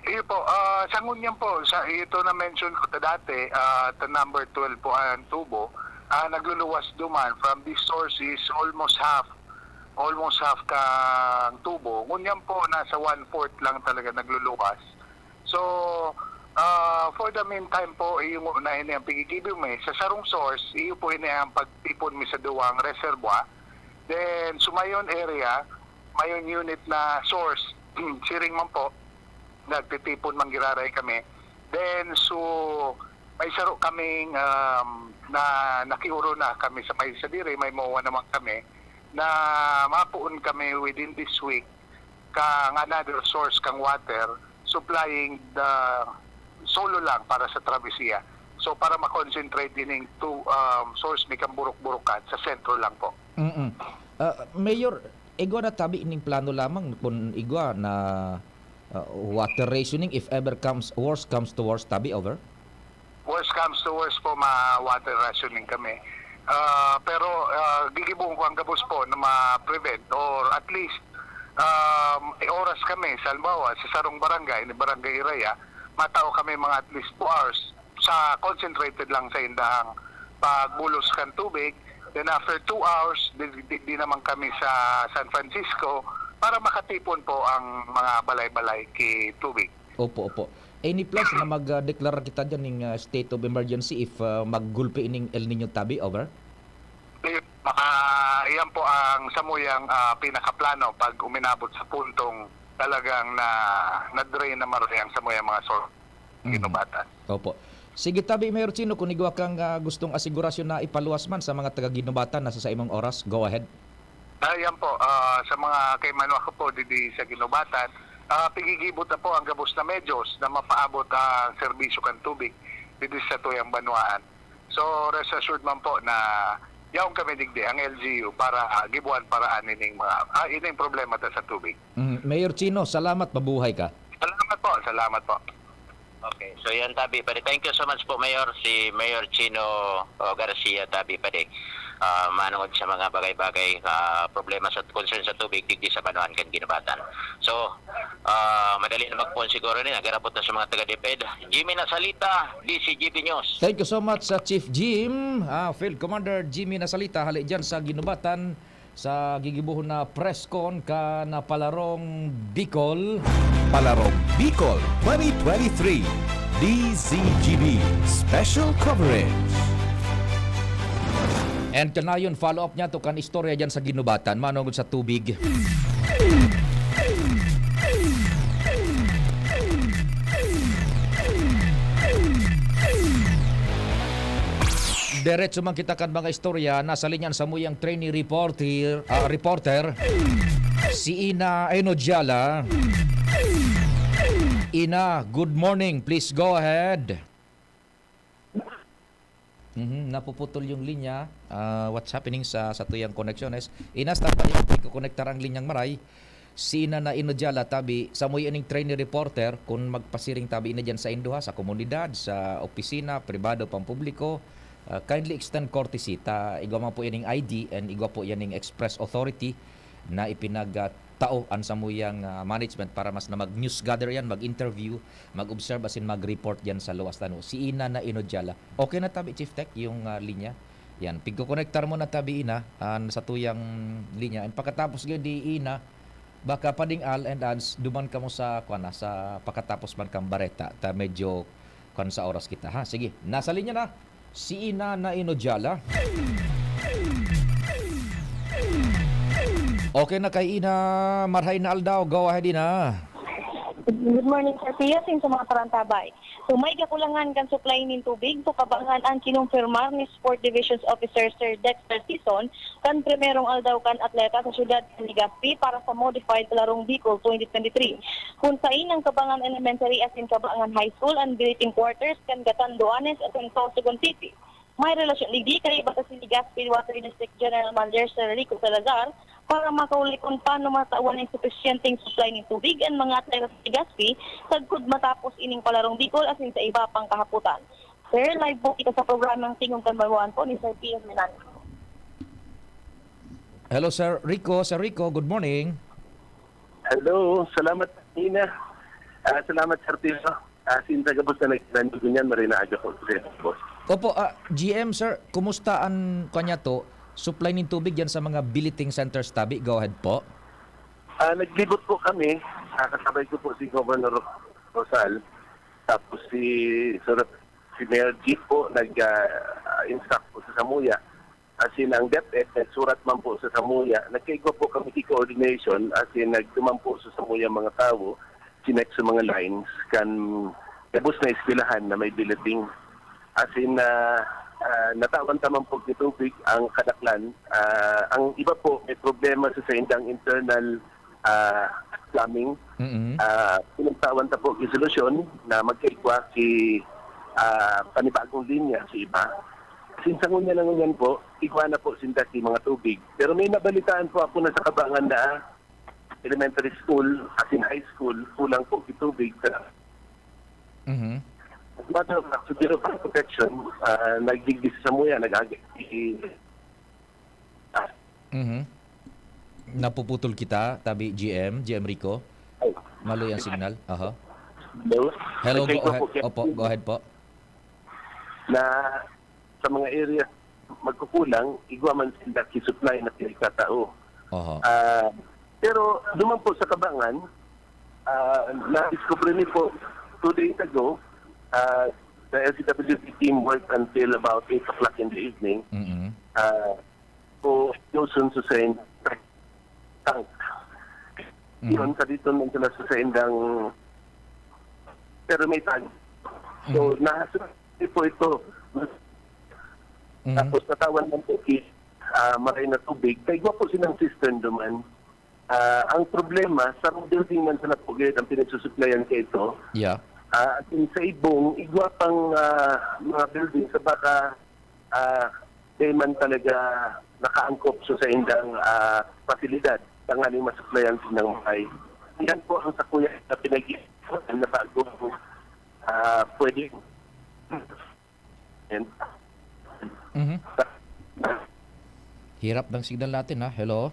Iyo po, ah, sa ngunyan po, sa ito na mention ko ta dati, ah, ta number twelve po ang tubo, ah, nagluluwas duman from this source is almost half, almost half kang tubo. Ngunyan po, nasa one-fourth lang talaga nagluluwas. So, ah, for the meantime po, iyo na ini ang pigigibo mi. Sa sarong source, iyo po ini ang pagtipon mi sa duwang reservoir. Then, Sumayon area, mayon unit na source, siring man po, nagtitipon man giraray kami. Then, so, may saro kaming, um, na nakioro na kami sa may sadiri, may MOA naman kami, na mapoon kami within this week kang another source kang water, supplying the solo lang para sa travesya. So, para ma-concentrate ining two, um, source mi kang Burok-Burokan sa sentro lang po. Mm. Ah, Mayor, igwa na tabi ning plano lamang kun igwa na, ah, water rationing if ever comes, worst comes to worst, tabi over? Worst comes to worst po, ma-water rationing kami. Ah, pero, ah, gigibohon ko ang gabos po na ma-prevent or at least, um, i-oras kami, sa halimbawa, sa sarong barangay, ni Barangay Iraya, matao kami mga at least two hours sa concentrated lang sa indahang pagbulos kan tubig. Then after two hours, di, di, di naman kami sa San Francisco para makatipon po ang mga balay-balay ki tubig. Opo, opo. Any plans na mag, ah, deklara kita diyan ning, ah, state of emergency if, ah, maggulpi ining El Nino tabi, over? Maka, iyan po ang samuyang, ah, pinakaplano pag uminabot sa puntong talagang na, na-drain na maray ang samuyang mga source. Mhm. Ginubatan. Opo. Sige, tabi, Mayor Chino, kung igwa kang, ah, gustong asigurasyon na ipaluwas man sa mga taga Guinobatan na sa saimong oras, go ahead. Ah, yan po. Ah, sa mga kaimanuan ko po didi sa Guinobatan, ah, pigigibot na po ang gabos na medyos na mapaabot ang serbisyo kan tubig didi sa tuyang banwaan. So, rest assured man po na yaon kami digdi, ang L G U, para, ah, gibuan paraan ining mga, ah, ining problema ta sa tubig. Mm, Mayor Chino, salamat, mabuhay ka. Salamat po, salamat po. Okay, so yan, tabi, pare. Thank you so much po, Mayor. Si Mayor Chino, oh, Garcia, tabi, pare. Ah, manungod sa mga bagay-bagay, ah, problema sa concern sa tubig, digdi sa banwaan kan Guinobatan. So, ah, madali na magpon siguro ni, nag-arabot na sa mga taga DepEd. Jimmy Nasalita, D C G B News. Thank you so much sa Chief Jim, ah, Field Commander Jimmy Nasalita, hali dyan sa Guinobatan, sa gigibohon na press con kan Palarong Bicol. Palarong Bicol twenty twenty-three, D Z G B Special Coverage. And kanayon, follow up niya to kan istorya dyan sa Guinobatan, manungod sa tubig. Diretso man kita kan mga istorya. Nasa linya an samuyang trainee reporter, ah, reporter, si Ina Enojala. Ina, good morning. Please go ahead. Mhm, napuputol yung linya. Ah, what's happening sa, sa tuyang connections? Ina, standby, ikokonektar ang linyang maray. Si Ina na Inodiala, tabi, samuya ning trainee reporter, kun magpasiring tabi na diyan sa induha, sa komunidad, sa opisina, pribado, pampubliko, ah, kindly extend courtesy. Ta igwa man po yaning I D and igwa po yaning express authority na ipinag, ah, tao an samuyang, ah, management para mas na mag-news gather yan, mag-interview, mag-observe asin mag-report diyan sa luwas tano. Si Ina na Inodiala. Okay na tabi, Chief Tech, yung, ah, linya? Yan, pigkokonektar mo na tabi, Ina, an satuyang linya. And pagkatapos gyud di, Ina, baka pading-al and ads, duman kamo sa, kuwan na, sa pakatapos man kang bareta. Ta medyo, kuwan, sa oras kita, ha? Sige, nasa linya na si Ina na Inodiala. Okay na kay Ina, marhay na aldaw. Go ahead, Ina. Good morning, Sir Pio, asin sa mga parantabay. So, may kakulangan kan supply nin tubig, so kabangan ang kinumpirmar ni Sport Divisions Officer Sir Dexter Sison kan primerong aldaw kan atleta sa siyudad kan Legazpi para sa Modified Palarong Bicol twenty twenty-three, kun sain ang Kabangan Elementary asin Kabangan High School an billeting quarters kan Gatan, Duanes asin Sorsogon City. May relasyon digdi kaiba sa Legazpi Water District General Manager Sir Rico Salazar, para makauli kun paano matawan nin supisyenteng supply nin tubig an mga tayra sa Legazpi, sagkod matapos ining Palarong Bicol asin sa iba pang kahapotan. Sir, live po kita sa programang Tingog kan Banwaan po ni Sir P M Hernandez. Hello, Sir Rico. Sir Rico, good morning. Hello, salamat, Nina. Ah, salamat, Sir Tino. Ah, sinta gabos na nagdandog niyan, marina aga po, Sir Boss. Opo, ah, G M, sir, kumusta an, kanya to, supply nin tubig diyan sa mga billeting centers tabi? Go ahead po. Ah, naglibot po kami. Ah, kasabay ko po si Governor Rosal. Tapos si, Sir, si Mayor Jeep po, nag-instruct po sa Samuya. As in, ang DepEd, nagsurat man po sa Samuya. Nagkaigwa po kami ki coordination, as in, nagduman po sa Samuya mga tawo, chinek sa mga lines, kan gabos na eskwelahan na may billeting. As in, ah, ah, natawan ta man po ni tubig ang kadaklan. Ah, ang iba po, may problema sa saindang internal ah, plumbing. Mm. Ah, pinagtawan ta po ki solusyon na magkaigwa ki, ah, panibagong linya sa iba. Sinsa ngunyan na ngunyan po, igwa na po sinda ki mga tubig. Pero may nabalitaan po ako na sa Kabangan na elementary school, as in high school, kulang po ki tubig. Sa Mhm. matter of fact, sa Bureau of Fire Protection, ah, nagdigdi sa Samuya, nag-agi. Mhm. Napuputol kita, tabi G M, G M Rico. Maloy ang signal. Aha. Hello? Hello, Okay, go go ahead. po, Captain. Opo, go ahead po. Na sa mga area magkukulang, igwa man sila ki-supply na pinagkatao. Oho. Ah, pero duman po sa Kabangan, ah, na-discover ni po two days ago, ah, the L C W D team worked until about eight o'clock in the evening. Mm-mm. Ah, po, Nelson Susain tank. Mhm. Yun, sa dito nung sila sa saindang pero may tank. So, Mhm. nahasura po ito. Mhm. Tapos natawan man po ki ah, maray na tubig. Kay igwa po silang cistern duman. Ah, ang problema, sa building man sa napugid ang pinagsusuplayan kaito. Yeah. Ah, at sa ibong, igwa pang ah, mga building sa baka ah, di man talaga nakaangkop sa saindang ah, pasilidad tanganing masuplayan silang maray. Yan po ang sakuya na pinag-iipunan na bago ah, pwede. And, Mhm. Hirap ng signal natin, ha? Hello?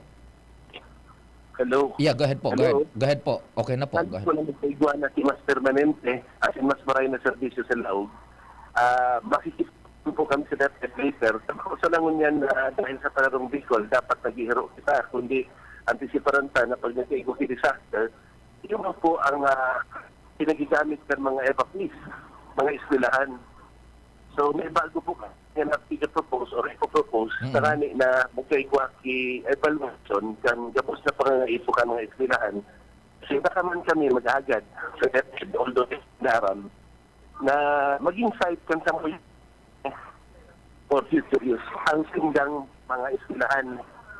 Hello? Yeah, go ahead po. Go Hello? ahead. Go ahead po. Okay na po. Go Sabi ahead. ko na magkaigwa na si mas permanente, as in mas maray na serbisyo sa laog. Ah, makikita po kami sa DepEd later. Sa langon yan, ah, dahil sa Palarong Bicol, dapat naghihiro kita. Kundi, antisiparan ta na pag nagkaigwa si disaster, yun po ang ah, pinagigamit ng mga evacuees, mga eskwelahan. So, may bago po kami na pinapropose or ipopropose Mm. sa kani na magkaigwa ki evaluation kan gabos na pangangaipo kan mga eskwelahan. Kasi baka man kami mag-agad sa DepEd, although daram, na maging site kan sa for future use ang sindang mga eskwelahan.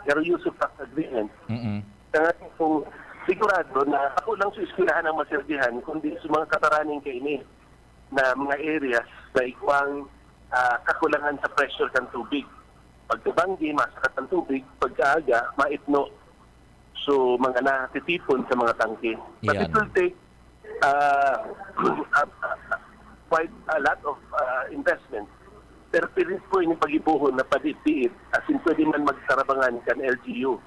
Pero use of tax agreement. Mm-mm. Kaya kung sigurado na ako lang sa eskwelahan ang maserbihan, kundi sa mga kataraning kaini na mga areas na ikwang ah, kakulangan sa pressure kan tubig. Pagkabanggi, masakat ang tubig. Pagkaaga, maitno. So, mga natitipon sa mga tangke. But Yan. It will take ah, ah, ah, quite a lot of ah, investment. Pero pilit po ini pag-ipuhon na padiit-diit, as in pwede man magtarabangan kan L G U.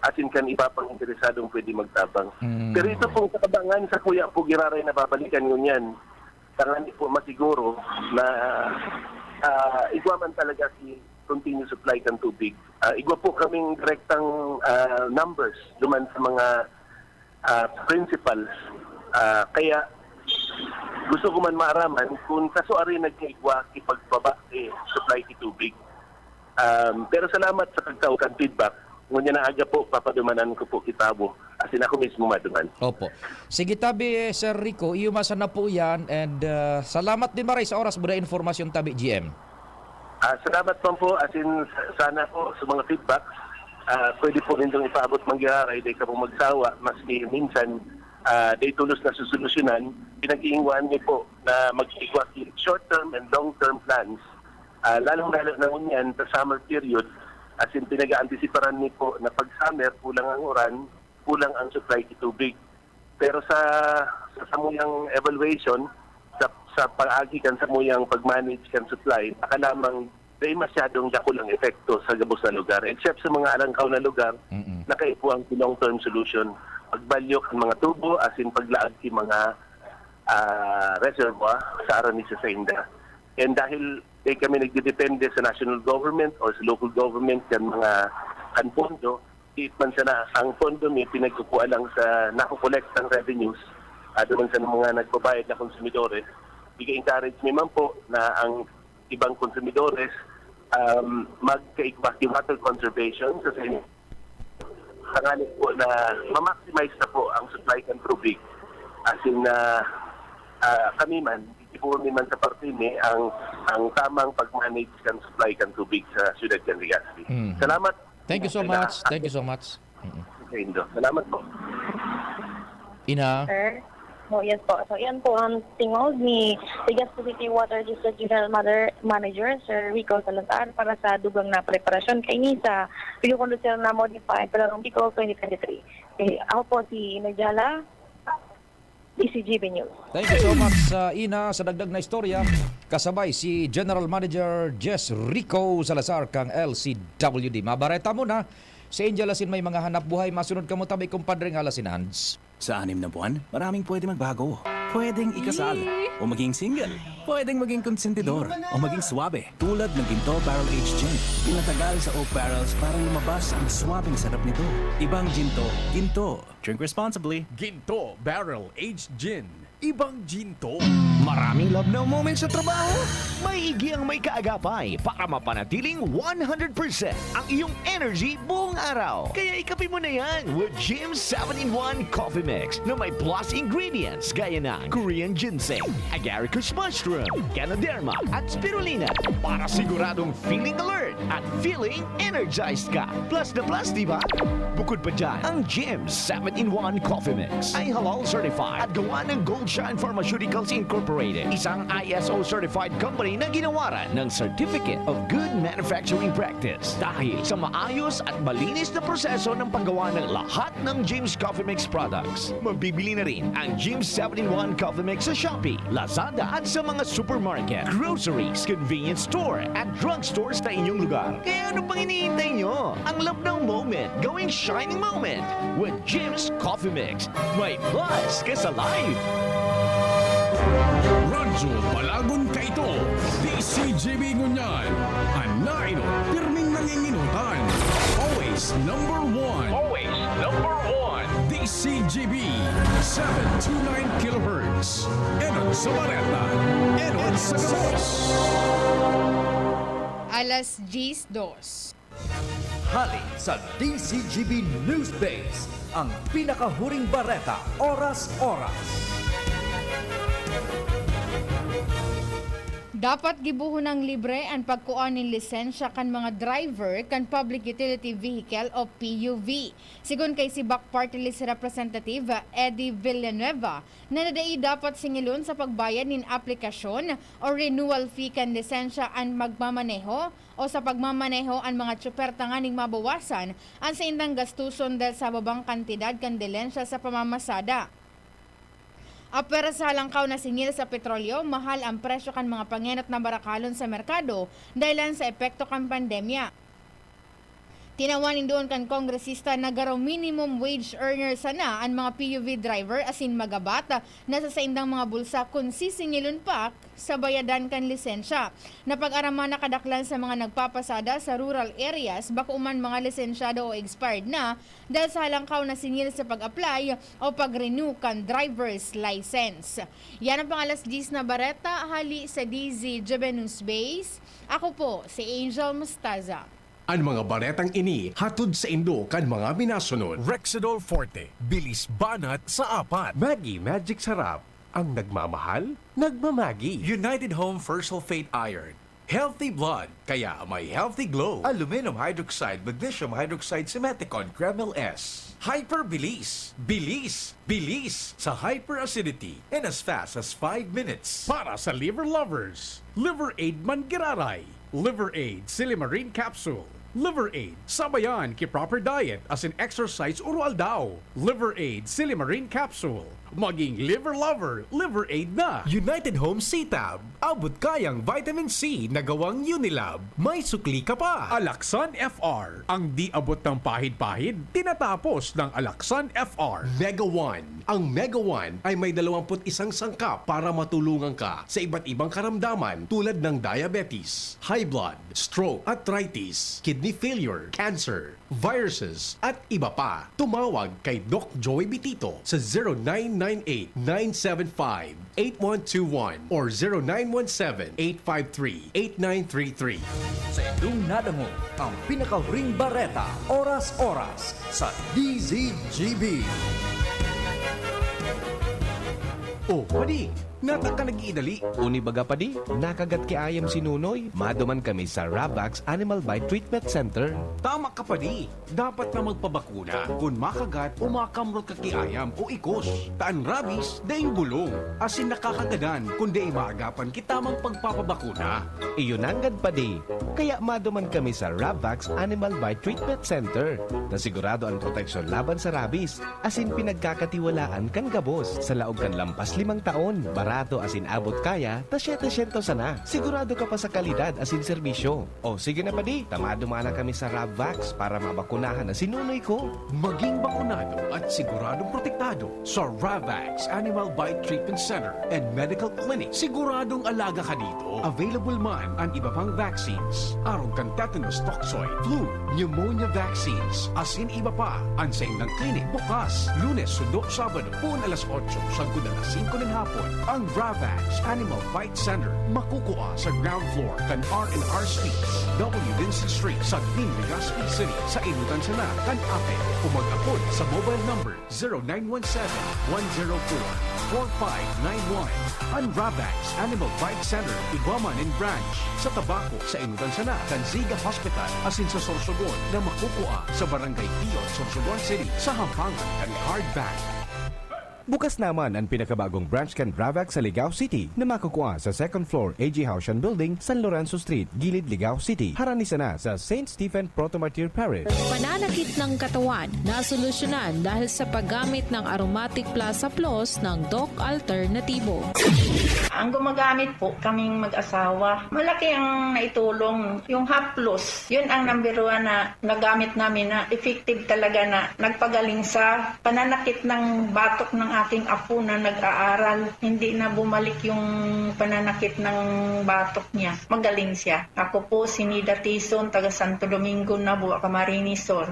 As in kan iba pang interesadong pwede magtabang. Mm. Pero ito pong sa Kabangan, sa kuya po giraray na babalikan ngunyan. Tangani po masiguro na ah, igwa man talaga si continuous supply kan tubig. Ah, igwa po kaming direktang ah, numbers duman sa mga ah, principals. Ah, kaya gusto ko man maaraman kung kaso ari nagkaigwa ki pagbaba eh, supply ki tubig. Um, pero salamat sa pagtao kan feedback. Ngunyan na aga po, papadumanan ko po kitabo. As in, ako mismo maduman. Opo. Sige, tabi, Sir Rico, iyo masa na po yan. And ah, salamat din maray sa oras mo na informasyon, tabi, G M. Ah, salamat man po. As in, sa- sana po sa mga feedback, ah, pwede po nindong ipaabot mangyari, di ka po magsawa, maski minsan ah, di tulos na susolusyonan, pinag-iingwaan niyo po na mag-iigwa short-term and long-term plans. Ah, lalong-lalo na ngunyan sa summer period, As in, pinag-aantisiparan mi po na pag summer, kulang ang uran, kulang ang supply sa tubig. Pero sa, sa samuyang evaluation, sa, sa pag-agi kan samuyang pag-manage kan supply, baka lamang may masyadong dakul ang epekto sa gabos na lugar, except sa mga alangkaw na lugar, Mm-mm. na kaipuhan ko long-term solution. Pagbalyo kan mga tubo, as in paglaag ki mga, ah, reservoir sa aram mi sa sainda. And dahil, eh, kami nagdedepende sa national government or sa local government kan mga kan pondo, di man sana ang pondo mi pinagkukuha lang sa nakokolektang revenues, ah, duman sa mga nagbabayad na konsumidores. Iga-encourage mi man po na ang ibang konsumidores, um, magkaigwa ki water conservation sa sa tanganing po na ma-maximize na po ang supply kan tubig. As in, ah, ah, kami man, ipuon mi man sa parte mi ang, ang tamang pag-manage kan supply kan tubig sa siyudad kan Legazpi. Mm. Salamat. Thank you so Salamat. much. Thank you so much. Mm. Sa indo. Salamat po. Ina. Sir? Oh, yes po. So, yan po ang tingog ni Legazpi City Water District General Mother-, Manager, Sir Rico Salazar, para sa dugang na preparasyon kaini sa pagkukondusir na Modified Palarong Bicol twenty twenty-three. Eh, ako po si Ina Jala, D C G B News. Thank you so much, uh, Ina, sa dagdag na istorya. Kasabay si General Manager Jess Rico Salazar kang L C W D. Mabareta muna. Si Angel asin may mga hanap buhay. Masunod kamo tabi, kumpadre nga alas in Hans. Sa anim na buwan, maraming pwede magbago. Pwedeng ikasal, o maging single. Pwedeng maging konsentidor, o maging swabe. Tulad ng Ginto Barrel Aged Gin. Pinatagal sa oak barrels para lumabas ang swabeng sarap nito. Ibang Ginto, Ginto. Drink responsibly. Ginto Barrel Aged Gin. Ibang Ginto. Maraming love now moments sa trabaho? May igi ang may kaagapay para mapanatiling one hundred percent ang iyong energy buong araw. Kaya ikape mo na yan with Jim seven-in-one Coffee Mix na may plus ingredients gaya ng Korean ginseng, agaricus mushroom, ganoderma, at spirulina para siguradong feeling alert at feeling energized ka. Plus na plus, di ba? Bukod pa dyan, ang Jim seven-in-one Coffee Mix ay halal certified at gawa ng Gold Shine Pharmaceuticals Incorporated, isang I S O certified company na ginawaran ng Certificate of Good Manufacturing Practice. Dahil sa maayos at malinis na proseso ng paggawa ng lahat ng Jim's Coffee Mix products, mabibili na rin ang Jim's seven-in-one Coffee Mix sa Shopee, Lazada at sa mga supermarket, groceries, convenience store at drugstores na inyong lugar. Kaya ano pang hinihintay nyo? Ang love now moment, gawing shining moment with Jim's Coffee Mix. May plus ka sa life! Radyo Balagon Kaito, D C G B ngunyan. An naenot, pirming nangingenotan. Always number one. Always number one. D C G B, seven two nine kilohertz. Enot sa Bareta, enot sa gabos. Alas diyes dos. Hali sa D C G B News Base, ang pinakahuring bareta, oras-oras. Dapat gibohon nang libre an pagkua nin lisensya kan mga driver kan Public Utility Vehicle o P U V. Sigon kay Sibak Party List Representative Eddie Villanueva, na dai dapat singilon sa pagbayad nin aplikasyon o renewal fee kan lisensya an magmamaneho o sa pagmamaneho an mga tsoper tanganing mabawasan an saindang gastuson dahil sa babang kantidad kan dilensya sa pamamasada. Apwera sa halangkaw na singil sa petrolyo, mahal ang presyo kan mga pangenot na barakalon sa merkado dahelan sa epekto kan pandemya. Tinawan nin duon kan kongresista na garo minimum wage earner sana an mga P U V driver asin magabat na sa saindang mga bulsa kun sisingilon pa sa bayadan kan lisensya. Napag-araman na kadaklan sa mga nagpapasada sa rural areas bako man mga lisensyado o expired na dahil sa halangkaw na singil sa pag-apply o pag-renew kan driver's license. Yan ang pang alas diyes na bareta hali sa D Z G B News Base. Ako po si Angel Mostaza. An mga baretang ini hatod saindo kan mga minasunod. Rexidol Forte, bilis banat sa apat. Maggi Magic Sarap, ang nagmamahal, nagmamagi. United Home Fersulfate Iron, healthy blood, kaya may healthy glow. Aluminum hydroxide, magnesium hydroxide, Simeticone, Kremil S. Hyper Bilis, bilis, bilis sa hyperacidity in as fast as five minutes. Para sa liver lovers, Liver Aid Manggiraray, Liver Aid Silimarin Capsule, Liver Aid, sabayan ki proper diet asin exercise oro-aldaw. Liver Aid Silimarin Capsule. Maging liver lover, Liver Aid na! United Home C-Tab, abot kayang vitamin C na gawang Unilab. May sukli ka pa! Alaxan F R, ang di abot ng pahid-pahid, tinatapos ng Alaxan F R. Mega One. Ang Mega One ay may dalawampu't isang sangkap para matulungan ka sa iba't ibang karamdaman tulad ng diabetes, high blood, stroke, arthritis, kidney failure, cancer, viruses, at iba pa. Tumawag kay Doc Joey Bitito sa zero nine nine eight nine seven five eight one two one or zero nine one seven eight five three eight nine three three. Sa indong nadangog ang pinakahuring bareta, oras-oras, sa D Z G B. Oh, padi, nata ka nag-iidali. Uni baga, padi, nakagat ki ayam si Nunoy. Maduman kami sa Ravax Animal Bite Treatment Center. Tama ka, padi. Dapat na magpabakuna kun makagat o makamrot ka ki ayam o ikos. Ta an rabies, daing bulong, asin nakakagadan kun dai maagapan ki tamang pagpapabakuna. Iyo nanggad, padi. Kaya maduman kami sa Ravax Animal Bite Treatment Center, na sigurado an proteksyon laban sa rabies, asin pinagkakatiwalaan kan gabos. Sa laog kan lampas limang taon, barato asin abot kaya ta setecientos sana. Sigurado ka pa sa kalidad asin serbisyo. O sige na, padi, ta maduman na kami sa Ravax para mabakunahan na si Nunoy ko. Maging bakunado at siguradong protektado sa Ravax Animal Bite Treatment Center and Medical Clinic. Siguradong alaga ka dito. Available man an iba pang vaccines, arog kan tetanus toxoid, flu, pneumonia vaccines, asin iba pa. An saindang clinic bukas Lunes sundo Sabado, poon alas otso sagkod alas singko nin hapon. Ang Ravax Animal Bite Center makukua sa ground floor kan R and R Suites, W Vincent Street, Sagning, Legazpi City, sa enotan sana kan Apple, o mag-apod sa mobile number zero nine one seven, one zero four, four five nine one. An Ravax Animal Bite Center igwa man nin branch sa Tabaco, sa enotan sana kan Ziga Hospital, asin sa Sorsogon na makukua sa Barangay Piot, Sorsogon City, sa hampangan kan Hard Bank. Bukas naman an pinakabagong branch kan Ravax sa Ligao City, na makukua sa second floor A G Haushan Building, San Lorenzo Street, Gilid, Ligao City, harani sana sa Saint Stephen Protomartyr Parish. Pananakit ng katawan, nasolusyonan dahil sa paggamit ng Aromatic Plus Haplos ng Doc Alternatibo. Ang gumagamit po kaming mag-asawa, malaki ang naitulong. Yung Haplos, yun ang number one na nagamit namin na effective talaga, na nagpagaling sa pananakit ng batok ng aking apo na nag-aaral. Hindi na bumalik yung pananakit ng batok niya. Magaling siya. Ako po si Nida Tison, taga Santo Domingo, Nabua, Camarines Sur.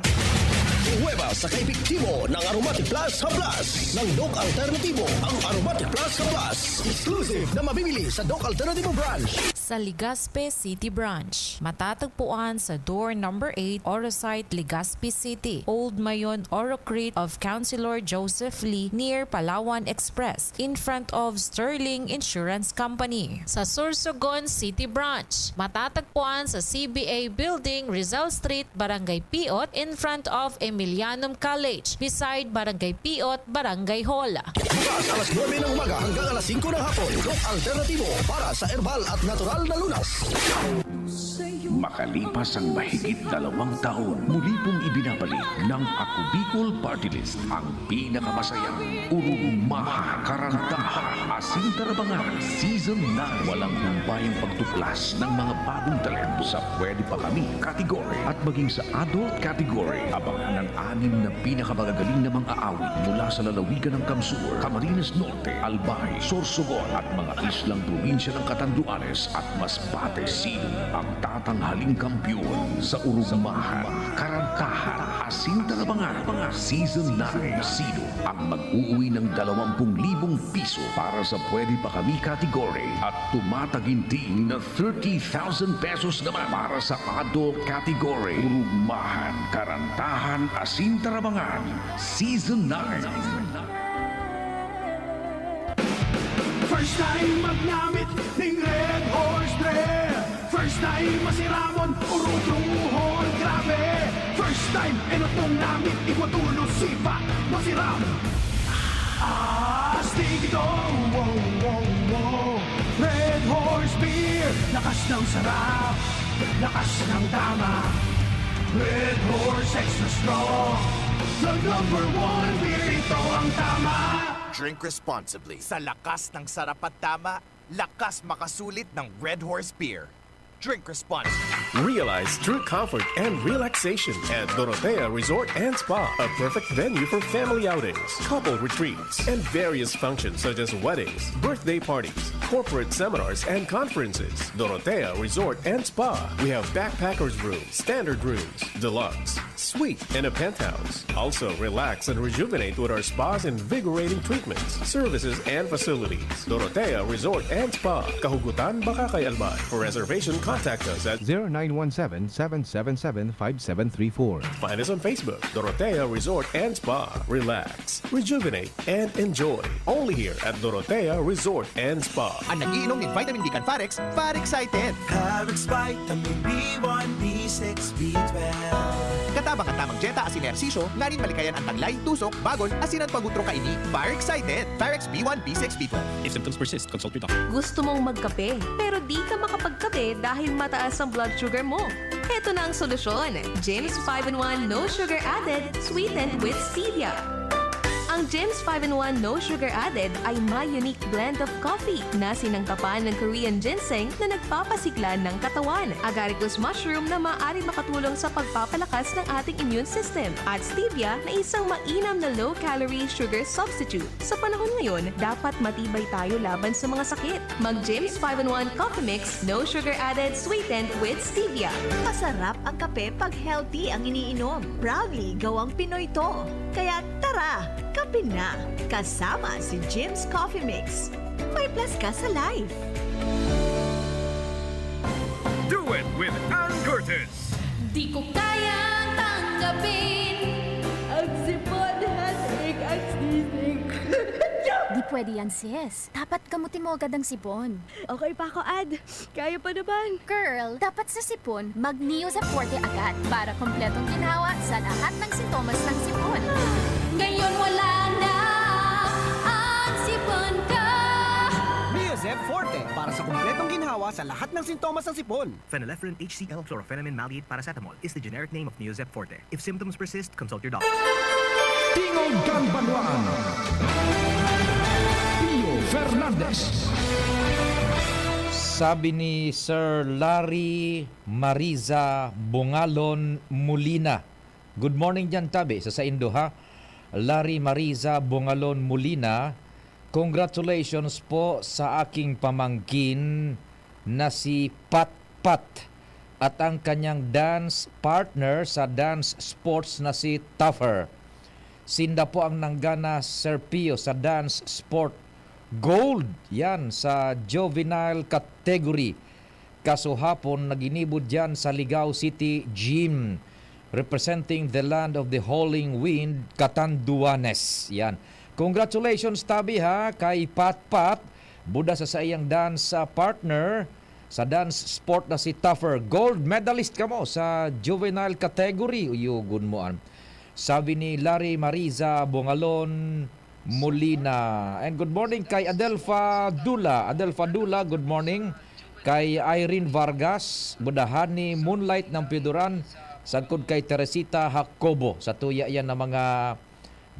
Pruweba sa kaepektibo ng Aromatic Plus Haplas ng Doc Alternatibo. Ang Aromatic Plus Haplas, exclusive na mabibili sa Doc Alternatibo Branch. Sa Legazpi City Branch, matatagpuan sa door number eight, Orosite, Legazpi City, Old Mayon, Orocrit of Councilor Joseph Lee, near Palawan Express, in front of Sterling Insurance Company. Sa Sorsogon City Branch, matatagpuan sa C B A Building, Rizal Street, Barangay Piot, in front of Emilianum College, beside Barangay Piot, Barangay Hall. Bukas alas nuebe ng umaga hanggang alas singko ng hapon. Doc Alternatibo para sa herbal at natural na lunas. Makalipas ang mahigit dalawang taon, muli pong ibinabalik ng Ako Bicol Party List ang pinakamasayang Urugmahan, Karantahan, Asin Tarabangan Season nine. Walang humpayang pagtuklas ng mga bagong talento sa Pwede Pa Kami category at maging sa Adult category. Abangan ang anim na pinakamagagaling na mga awit mula sa lalawigan ng Kamsur, Camarines Norte, Albay, Sorsogon at mga islang probinsya ng Catanduanes at Masbate. Sino ang tatanghaling kampiyon sa Urugmahan, Karantahan, Asin Tarabangan Season nine? Sino ang mag-uuwi ng dalawampung libong piso para sa Pwede Pa Kami category at tumataginting na thirty thousand pesos naman para sa Adult category? Urugmahan, Karantahan, Asin Tarabangan Season nine. First time magnamit ning Red Horse Dre. First time masiramon, urutuhon, grabe. First time, enot mong namit, igwa tulos, sipa, masiram. Astig ito, wow, wow, wow. Red Horse Beer, lakas ng sarap, lakas ng tama. Red Horse Extra Strong, the number one beer, ito ang tama. Drink responsibly. Sa lakas ng sarap at tama, lakas makasulit ng Red Horse Beer. Drink responsibly. Realize true comfort and relaxation at Dorotea Resort and Spa, a perfect venue for family outings, couple retreats, and various functions such as weddings, birthday parties, corporate seminars, and conferences. Dorotea Resort and Spa. We have backpackers rooms, standard rooms, deluxe, suite, and a penthouse. Also, relax and rejuvenate with our spa's invigorating treatments, services, and facilities. Dorotea Resort and Spa, Kahugutan, Bacacay, Albay. For reservation, contact us at zero nine one seven, seven seven seven, five seven three four. Find us on Facebook, Dorotea Resort and Spa. Relax, rejuvenate, and enjoy. Only here at Dorotea Resort and Spa. An nag-iinom nin vitamin B kan Farex, Farexcited. Farex Vitamin B one, B six, B twelve. Katabang an tamang dyeta asin ehersisyo nganing malikayan an tanglay, tusok, bagon, asin an pag-utro kaini. Farexcited. Farex B one, B six, B twelve. If symptoms persist, consult your doctor. Gusto mong magkape, pero di ka makapagkape dahil mataas ang blood sugar mo? Heto na ang solusyon, Jims five-in-one No Sugar Added, sweetened with stevia. Ang Jims five-in-one No Sugar Added ay may unique blend of coffee na sinangkapan ng Korean ginseng na nagpapasigla ng katawan, agaricus mushroom na maaaring makatulong sa pagpapalakas ng ating immune system, at stevia na isang mainam na low-calorie sugar substitute. Sa panahon ngayon, dapat matibay tayo laban sa mga sakit. Mag-Jims five-in-one Coffee Mix, no sugar added, sweetened with stevia. Masarap ang kape pag healthy ang iniinom. Proudly, gawang Pinoy to. Kaya tara, kape na! Kasama si Jims Coffee Mix. May plus ka sa life. Do it with Ann Curtis. Di ko kayang tanggapin. Ang sipon, headache, ang sneezing. Di pwede yan, sis. Dapat kamuti mo agad ang sipon. Okay pa ako, Ad. Kaya pa naman. Girl, dapat sa sipon, mag Neozep Forte agad para kompletong ginhawa sa lahat ng sintomas ng sipon. Ngayon wala na ang sipon ko. Neozep Forte para sa kompletong ginhawa sa lahat ng sintomas ng sipon. Phenylephrine H C L, chlorphenamine maleate paracetamol is the generic name of Neozep Forte. If symptoms persist, consult your doctor. Tingog kan Banwaan, Pio Fernandez. Sabi ni Sir Larry Mariza Bungalon Molina, good morning diyan, tabi, sa saindo, ha? Larry Mariza Bungalon Molina, congratulations po sa aking pamangkin na si Patpat at ang kanyang dance partner sa dance sports na si Tougher. Sinda po ang nanggana, Sir Pio, sa dance sport gold, yan, sa juvenile category. Kasuhapon na ginibo diyan sa Ligao City Gym, representing the land of the howling wind, Catanduanes. Yan. Congratulations, tabi, ha, kay Patpat, buda sa saiyang dance, ah, partner sa dance sport na si Tougher. Gold medalist kamo sa juvenile category. Uyugon mo an. Sabi ni Larry Mariza Bongalon Molina. And good morning kay Adelfa Dula. Adelfa Dula, good morning. Kay Irene Vargas, budahan ni Moonlight ng Piduran, sagkod kay Teresita Jacobo. Sa tuya yan ng mga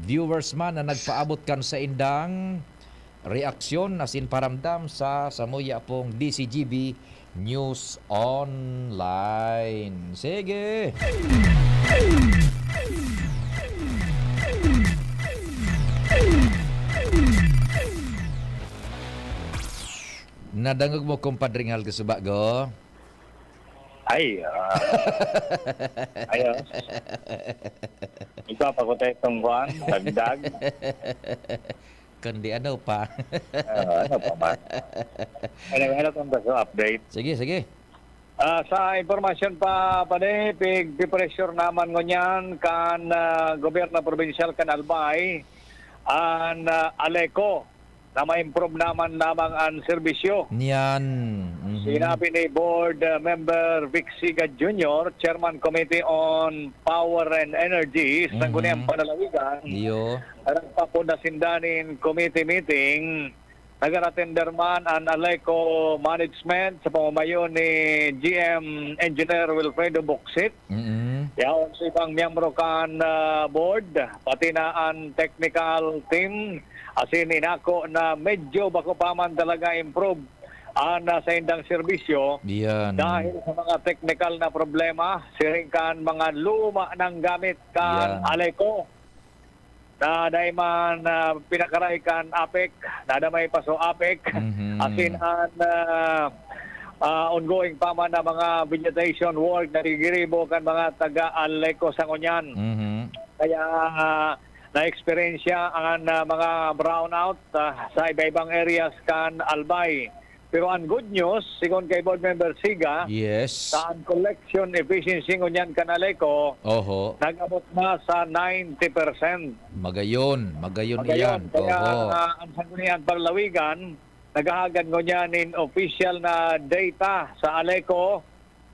viewers man na nagpaabot kan saindang reaksyon asin paramdam sa samuya pong D C G B News Online. Sige! Nadangog mo, Compadre Ngal, gusto ba, go? Ay, ah. Ayos. Ikaw, pakutay itong kuwan, dagdag. Kundi ano pa? Ah, ano pa man? Anyway, ano itong gusto update? Sige, sige. Ah, sa impormasyon pa, pare, pig-pressure naman ngunyan kan, ah, gobyerno probinsyal kan Albay, an, ah, Aleco, na ma-improve naman lamang ang serbisyo. Niyan. Mhm. Sinabi ni Board, uh, Member Vic Siga Junior, Chairman Committee on Power and Energy, sa Mhm. Sangguniang Panlalawigan, Iyo. nagpapuna sinda nin committee meeting. Nag-attender man an Aleco Management sa pamamayo ni G M Engineer Wilfredo Bucsit. Mm-mm. Yaon sa ibang miyembro kan, ah, board, pati na an technical team, asin inako na medyo bako pa man talaga improve an, ah, saindang serbisyo Yan. dahil sa mga technical na problema, siring kan mga luma nang gamit kan Yan. Aleco. Na dai man, ah, pinakaray kan APEC, nadamay pa so APEC. Mhm. Asin an, ah, ah, ongoing pa man na mga vegetation work na gigiribo kan mga taga Aleco sa ngunyan. Mhm. Kaya, ah, na-eksperyensya an, ah, mga brownout, ah, sa iba-ibang areas kan Albay. Pero ang good news, sigon kay Board Member Siga, Yes. sa ang collection efficiency ngunyan kan Aleco, Oho. nag-abot na sa ninety percent. Magayon, magayon Magayon, iyan. kaya, Oho. ah, ang Sangguniang Panlalawigan, naghahagad ngunyan nin official na data sa Aleco,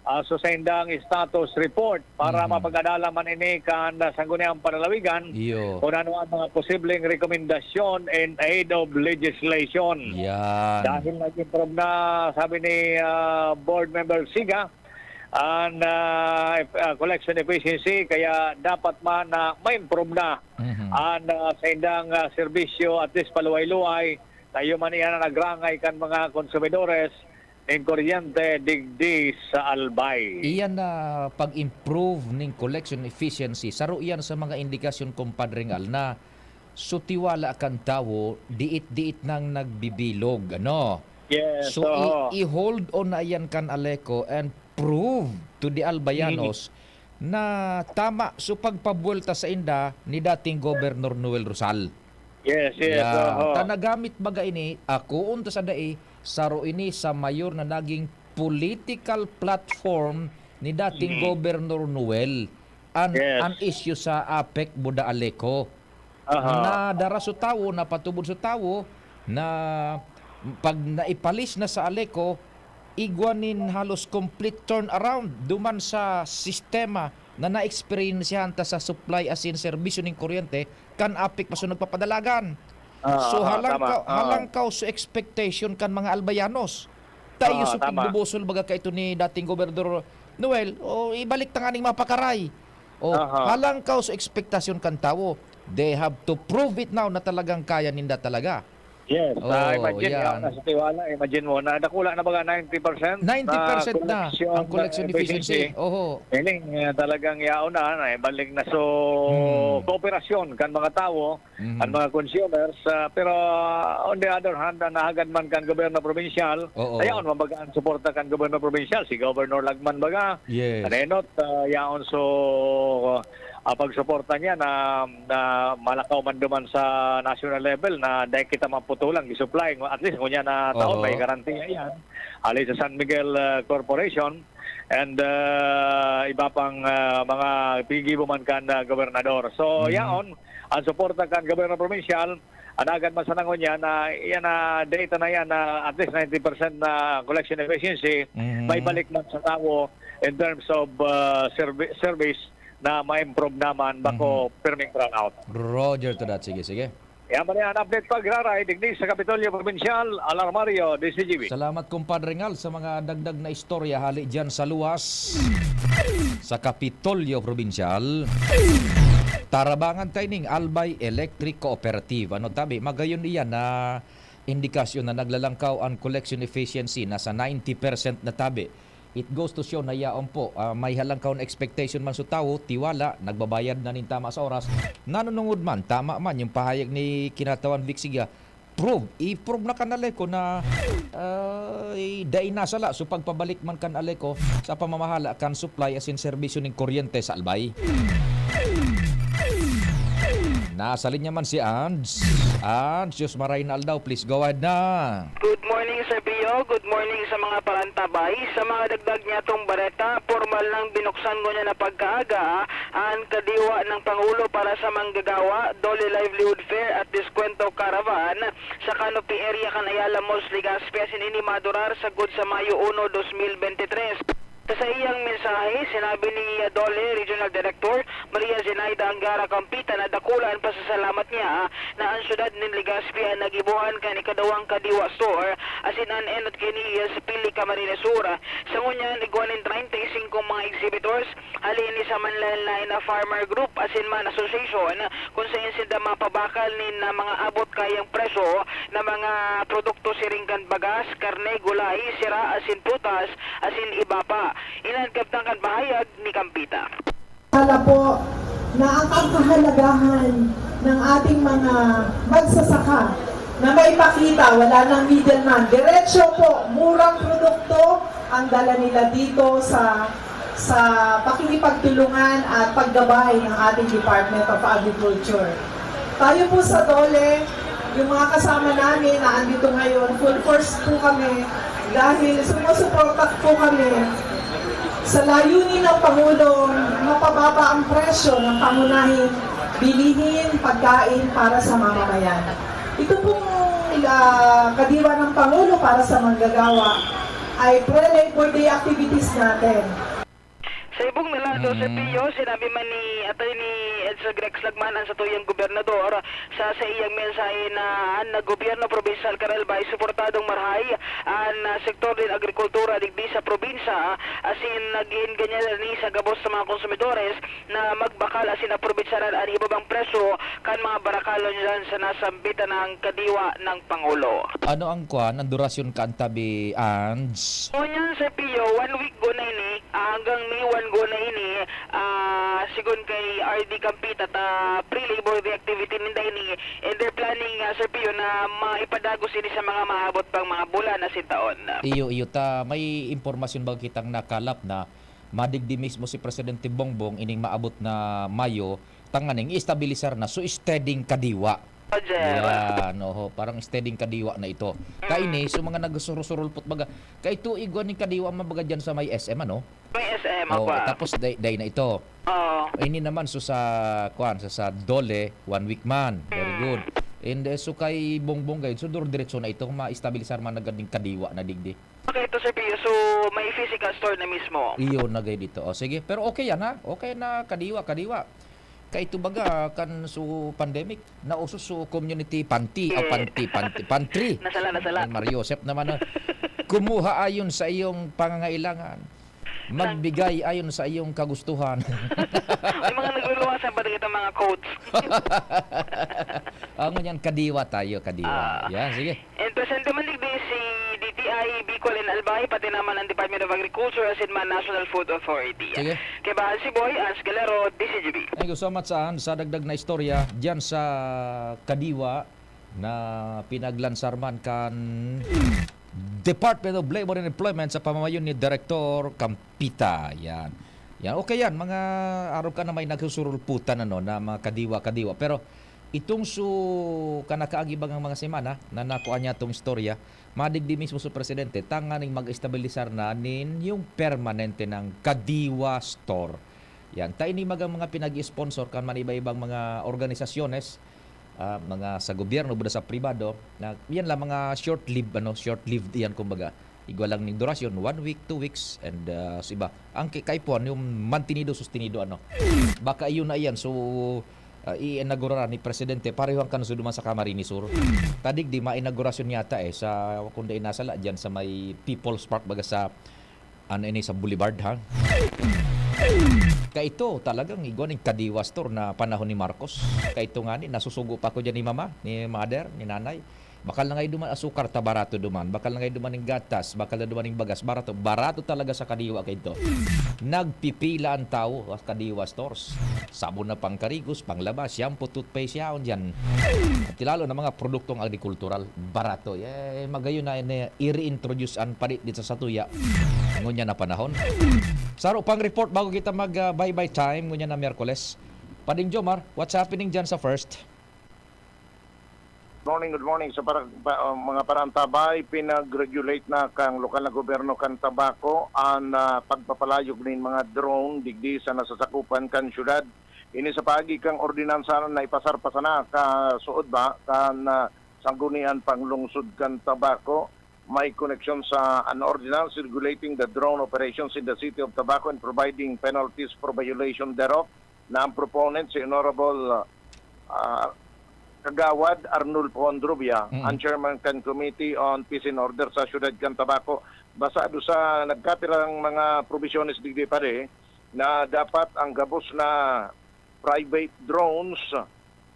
ah, sa saindang status report para Mhm. mapag-adalan man ini kan, ah, Sangguniang Panlalawigan Iyo. kung ano ang mga posibleng rekomendasyon in aid of legislation. Yan. Dahil nag-improve na, sabi ni, ah, Board Member Siga, ang, ah, ef-, ah, collection efficiency, kaya dapat man na ma-improve na Mhm. ang, ah, saindang, ah, serbisyo, at least paluway-luway, tayo man iyan ang nagrangay kan mga konsumidores nin kuryente digdi sa Albay. Iyan na pag-improve ning collection efficiency, saro iyan sa mga indikasyon, Compadre Ngal, na so tiwala kan tawo, diit-diit nang nagbibilog, ano? Yes, So, oo. i-, i-hold on na iyan kan Aleco and prove to the Albayanos Mm. na tama so pagpabuwelta sainda ni dating Governor Noel Rosal. Yes, yes, Yeah. oo. Ta nagamit baga ini, akoon ta sa dai, saro ini sa mayor na naging political platform ni dating Mm. Governor Noel. An, Yes. an issue sa APEC Buda Aleco. Aha. Nadara sa tawo, napatubod sa tawo, na pag naipalis na sa Aleco, igwa nin halos complete turnaround duman sa sistema na naeksperyensyahan ta sa supply asin serbisyo nin kuryente kan APEC pa so nagpapadalagan. Ah, So, ah, halangkaw, tama. Ah. halangkaw sa expectation kan mga Albayanos. Tayo Ah, so tama. pigbubusol baga kaito ni dating Gobernador Noel, o ibalik ta nganing mapakaray. O, Aha. halangkaw sa ekspektasyon kan tawo. They have to prove it now na talagang kaya ninda talaga. Yes, Oh, ah, imagine, yan. yaon na sa tiwala, imagine mo, na dakula na baga ninety percent na Ninety percent na collection, ang collection ah, efficiency. efficiency. Oho. Meaning, ah, talagang yaon na, na ibalik na so Hmm. kooperasyon kan mga tawo, Mhm. ang mga consumers, ah, pero, ah, on the other hand, ang nahagad man kan gobyerno probinsyal, Oo. ayaw man baga ang suporta kan gobyerno probinsyal, si Governor Lagman baga, Yes. kanenot, ah, yaon so, ah, pagsuporta niya na, na malakaw man duman sa national level na dai kita maputulang, gi-supply, at least ngunyan na taon, Oo. may garantiya yan. Ali sa San Miguel, ah, Corporation, and, ah, iba pang, ah, mga pinigibo man kan, ah, gobernador. So, Mhm. yaon, ang suporta kan gobyerno probinsyal, anagan man sana ngunyan na, yan na data na yan na at least ninety percent na collection efficiency, Mhm. may balik man sa tawo in terms of, ah, servi-, service na ma-improve naman bako Mhm. pirming brownout. Roger to that. Sige, sige. Yan man yan, update pagraray digdi sa Kapitolyo Probinsyal, Alarmario, D C G B. Salamat, Compadre Ngal, sa mga dagdag na istorya hali diyan sa luwas sa Kapitolyo Probinsyal. Tarabangan ta ining Albay Electric Cooperative. Ano tabi, magayon iyan na indikasyon na naglalangkaw ang collection efficiency, nasa ninety percent na tabi. It goes to show na yaon po, ah, may halangkaw na expectation man sa tawo, tiwala, nagbabayad na nin tama sa oras. Nanunungod man, tama man yung pahayag ni Kinatawan Vic Siga, prove, i-prove na kan Aleco na, ah, dai nasala. So, pagpabalik man kan Aleco sa pamamahala kan supply asin serbisyo ning kuryente sa Albay. Nasa linya man si Ands. Ands, Diyos maray na aldaw, please go ahead na. Good morning, Sir Pio. Good morning sa mga parantabay. Sa mga dagdag niyatong bareta, pormal nang binuksan ngunyan na pagkaaga an kadiwa ng Pangulo para sa manggagawa, Dole Livelihood Fair at Deskwento Caravan sa Canopy Area kan Ayala Malls, Legazpi, asin ini madurar sagkod sa Mayo uno, dos mil bente tres. Sa saiyang mensahe, sinabi ni DOLE Regional Director Maria Zenaida Angara Campita na dakula an pasasalamat niya na an siyudad nin Legazpi an nagibohan kan ikadawang Kadiwa Store asin an enot kaini sa Pili, Camarines Sur. Sa ngunyan, igwa nin treinta y cinco mga exhibitors, hali ini sa manlaen-laen na farmer group asin man association, kun saen sinda mapabakal nin, ah, mga abot kayang presyo na mga produkto siring kan bagas, karne, gulay, sira asin prutas, asin iba pa. Iyan an kabtang kan pahayag ni Campita. Akala po na ang kahalagahan ng ating mga magsasaka na maipakita, wala nang middleman. Diretso po, murang produkto ang dala nila dito sa, sa pakikipagtulungan at paggabay ng ating Department of Agriculture. Tayo po sa DOLE, yung mga kasama namin na andito ngayon, full force po kami dahil sumusuporta po kami sa layunin ng Pangulong mapababa ang presyo ng pangunahing bilihin, pagkain para sa mamamayan. Ito pong, ah, kadiwa ng Pangulo para sa manggagawa ay pre-Labor Day activities natin. Sa ibong na lado, Sir Mm. Pio, sinabi man ni Attorney Edsa Grex Lagman, ang satuyang gobernador, sa saiyang mensahe na an gobyerno probinsyal kan Albay suportadong marahay an, ah, sektor nin agrikultura digdi sa probinsya, asin nag-iinganyan ni sa gabos sa mga konsumidores na magbakal asin aprobetsaran an ibabang presyo kan mga barakalon diyan sa nasambitan ng kadiwa ng Pangulo. Ano ang kwan, ang durasyon kan tabi, Ands? Ngunyan, Sir Pio, one week go na ini, ah, hanggang May one go na ini, ah, sigon kay R D Campita, ta pre-Labor Day activity ninda ini, and they're planning, ah, Sir Pio, na maipadagos ini sa mga maabot pang mga bulan asin taon. Iyo, iyo, ta may impormasyon ba kitang nakalap na madigdi mismo si Presidente Bongbong ining maabot na Mayo, tanganing i-estabilisar na, so steadyng kadiwa. Roger. Yan, oho, parang steadyng kadiwa na ito. Ta Mm. ini, so mga nagsurusurulpot baga, kay tuig ning kadiwa mabaga dyan sa may S M, ano? May S M, Oo, opo. Tapos day, day na ito. Oo. Ini naman, so sa, kwan, sa, sa DOLE, one week man. Very Mm. good. And, eh, so kay Bongbong gayud, so dur-, diretso na ito, ma-estabilisar man na gading kadiwa na digdi. Okay, ito, Sir Pio. So, may physical store na mismo. Iyo na gayud ito. O, sige. Pero okay yan, ha? Okay na, kadiwa, kadiwa. Kay ito baga, kan so pandemic, nauso so community panty, o Eh. panty, panty, pantry. Nasala, nasala. Ay, Mario Joseph naman, ah. Kumuha ayon sa iyong pangangailangan. Magbigay ayon sa iyong kagustuhan. May mga nagluluwas ang pati itong mga coats. Ah, ngunyan, kadiwa tayo, kadiwa. Ah. Yan, sige. And presente man digdi si D T I Bicol and Albay, pati naman ang Department of Agriculture asin man National Food Authority. Sige. Kay Bahal si Boy, Ans Galero, D Z G B. Thank you so much, Ans, sa dagdag na istorya diyan sa kadiwa na pinaglansar man kan Department of Labor and Employment sa pamamayon ni Director Campita. Yan. Yan. Okay yan. Mga araw ka na may nagsusurulputan, ano, na mga kadiwa-kadiwa. Pero itong su-, kanakaagi bagang mga semana na nakuha niya itong istorya, madigdi mismo sa presidente, tanganing mag-estabilisar na nin yung permanente ng Kadiwa Store. Yan. Ta ini mga, mga pinag-sponsor kan man iba-ibang mga organisasyones, ah, mga sa gobyerno, buda sa pribado, na yan lang mga short-lived, ano, short-lived yan, kumbaga. Igwa lang ning durasyon, one week, two weeks, and, ah, sa iba. Ang ki-, kaipuhan, yung mantenido, sustenido, ano. Baka iyon na iyan. So, ah, i-inaugura ni Presidente, pareho ang kanusuduman sa Camarines Sur. Tadig di, ma-inaugurasyon yata eh, sa, kung di nasala, dyan sa may People's Park, baga sa, ano ini, sa Boulevard, ha? Kaito, talagang igwa ning Kadiwa Store na panahon ni Marcos. Kaito nga ni, nasusugo pa ako dyan ni mama, ni mother, ni nanay. Bakal na ngayon duman asukar, ta barato duman. Bakal na ngayon duman ning gatas, bakal na duman ning bagas, barato. Barato talaga sa Kadiwa kaito. Nagpipila ang tao sa Kadiwa stores. Sabon na pangkarigos, panglaba, shampoo, toothpaste, yaon dyan. At lalo na mga produktong agrikultural, barato. Eh, magayon na, na i-reintroduce ang palit dito sa satuya. Ngunyan na panahon. Saro pang report bago kita mag, ah, bye-bye time, ngunyan na Miyerkules. Pading Jomar, what's happening dyan sa first? Morning, good morning. Sa para-, pa-, uh, mga paraantabay, pinag-regulate na kang lokal na gobyerno kan Tabaco an, ah, pagpapalayog nin mga drone digdi sa nasasakupan kan syudad. Ini sa paagi kang ordinansa na ipasar pa sana ka suod ba kan, ah, Sanggunian Panglungsod kan Tabaco. may koneksyon sa an ordinance regulating the drone operations in the city of Tabaco and providing penalties for violation thereof, na ang proponent, si Honorable, ah, Kagawad Arnulfo Hondrubia, Mm. ang chairman kan Committee on Peace and Order sa siyudad kan Tabaco. Basado sa nagkapirang mga probisyones digdi, pare, na dapat ang gabos na private drones,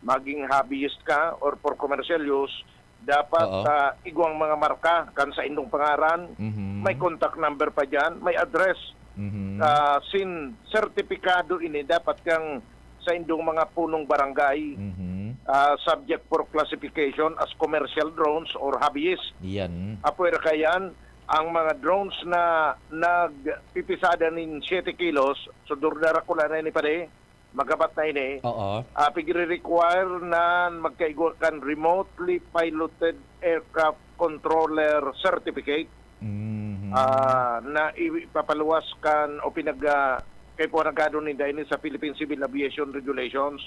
maging hobbyist ka or for commercial use, dapat, Oo. ah, igwang mga marka kan saindong pangaran, Mhm. may contact number pa diyan, may address. Mhm. Ah, sin sertipikado ini dapat kang saindong mga punong barangay, Mhm. ah, subject for classification as commercial drones or hobbyist. Yan. Apwera kayan, ang mga drones na nagpipisada nin siyete kilos, so, dur-, darakula na ini, pare, magabat na ini, Oo. ah, pigre-require na magkaigwa kan remotely piloted aircraft controller certificate, Mhm. ah, na ipapaluwas kan o pinag-, ah, kaipuhan na gado ninda ini sa Philippine Civil Aviation Regulations.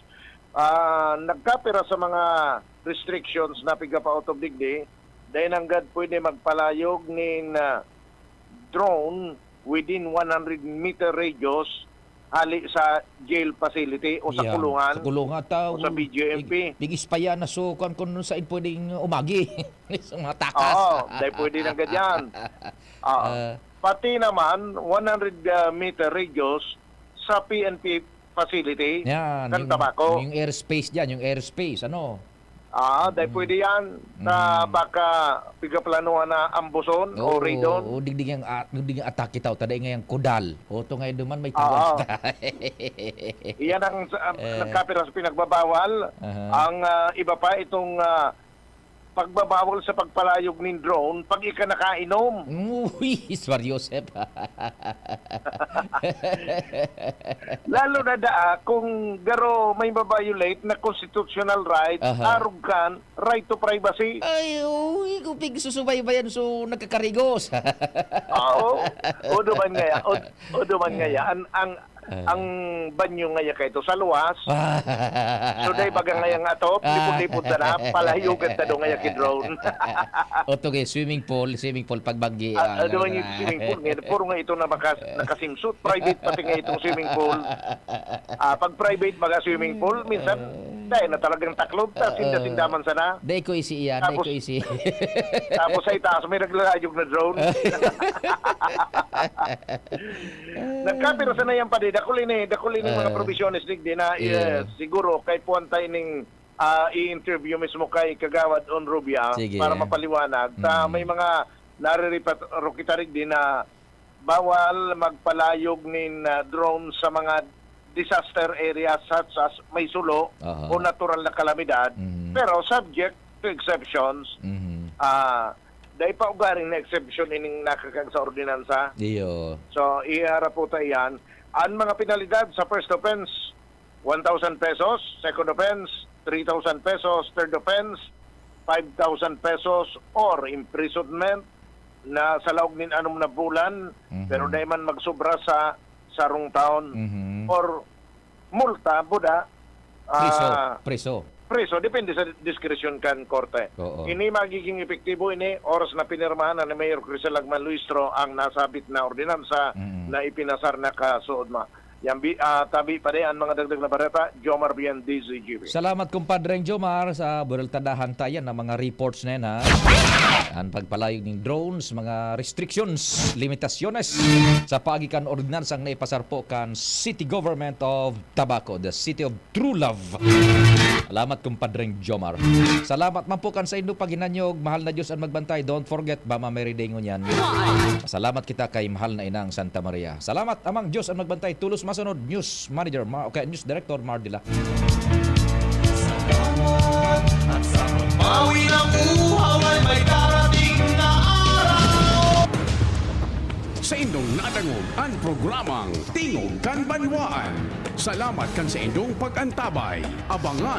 Ah, nagkapira sa mga restrictions na pigapaotob digdi, dai nanggad pwede magpalayog nin, ah, drone within one hundred meter radius hali sa jail facility o sa Yeah. kulungan Sa kulungan, ta, o sa B J M P. Pig-, pig-espaya na so, kwan, kung saan pwedeng umagi. Sa mga takas. Oo, dahil pwede na ganyan. Oo. Ah. Pati naman, one hundred, ah, meter radius sa P N P facility Yan, kan yung, Tabaco. yung airspace dyan, yung airspace, ano? Ah, dahil Mm. pwede yan na Mm. baka pigaplanuhan na ambuson o Oo, raidon. oo, digdi yang, ah, digdi yang atake tao, tada nga yang kudal. O, to nga duman may Oo. tawag. Iyan ang sa, ang Eh. nagkapira sa pinagbabawal. Aha. Ang, ah, iba pa itong, ah, pagbabawal sa pagpalayog nin drone pag ika nakainom. Uy, Sir Joseph. Lalo na daa kung garo may ma-violate na constitutional right, Aha. arog kan right to privacy. Ay, uy, kung pigsusubaybayan, so nagkakarigos. Oo. O duman ngaya, o, o duman ngaya, ang, ang, Ah. ang banyo ngaya kaito sa luwas. So, dai baga ngaya nga atop, Ah. lipod-lipod ta na, palayogan ta do ngaya ki drone. O, to, okay, swimming pool, swimming pool, pag bagyo, Ah, ah, ano naman yung na. swimming pool ngayon? Puro nga ito na maka-, nakasimsot. Private pati nga itong swimming pool. Ah, pag private baga swimming pool, minsan, Ah. dahil na talagang taklob, ta, Ah, sinda-sinda ah. man sana. Dai ko isi iyan, dai Tapos, ko isi. tapos sa itaas, may naglalayog na drone. Nagkapira sana yan, padi. Dakul ini, dakul ini mga Ah. provisiones, digdi na, Yes. eh, siguro, kay puwan tayo ning, ah, i-interview mismo kay Kagawad Onrubia Sige. para mapaliwanag. Ta Mm. may mga nariripat-, ro kita, digdi na bawal magpalayog nin, ah, drone sa mga disaster areas such as may sulo Aha. o natural na kalamidad. Mhm. Pero subject to exceptions, Mhm. ah, dai pa ugaring na exception ining nakakag sa ordinansa. Iyo. So, iharap po tayo yan. Ang mga penalidad sa first offense, one thousand pesos, second offense, three thousand pesos, third offense, five thousand pesos or imprisonment na sa laog nin anom na bulan, Mhm. pero dai man magsobra sa sarong taon, Mhm. or multa, buda, Priso, ah, priso. priso, depende sa diskresyon kan korte. Oo. Ini magiging epektibo ini oras na pinirmahan na ni Mayor Crisel Lagman Luistro ang nasabit na ordinansa Mm. na ipinasar na kasuodma. Yan bi-, ah, tabi pa rin ang mga dagdag na bareta, Jomar Bian, D Z G B. Salamat, Kumpadreng Jomar, sa bural tadahan tayan na mga reports na yan, ha? Ang pagpalayog ning drones, mga restrictions, limitasyones sa paagi kan ordinansang naipasar po kan City Government of Tabaco, the City of True Love. Salamat, Kumpadreng Jomar. Salamat man po kan saindo paghinanyog. Mahal na Diyos ang magbantay. Don't forget, Mama Mary Day ngunyan. Salamat kita kay mahal na Inang Santa Maria. Salamat, Amang Diyos ang magbantay. Tulos masunod, News Manager, Mar-, okay, News Director Mardila. Sa gamot at sa pagbawi ng uhaw ay may darating na araw. Saindong nadangog an programang Tingog kan Banwaan. Salamat kan saindong pag-antabay. Abangan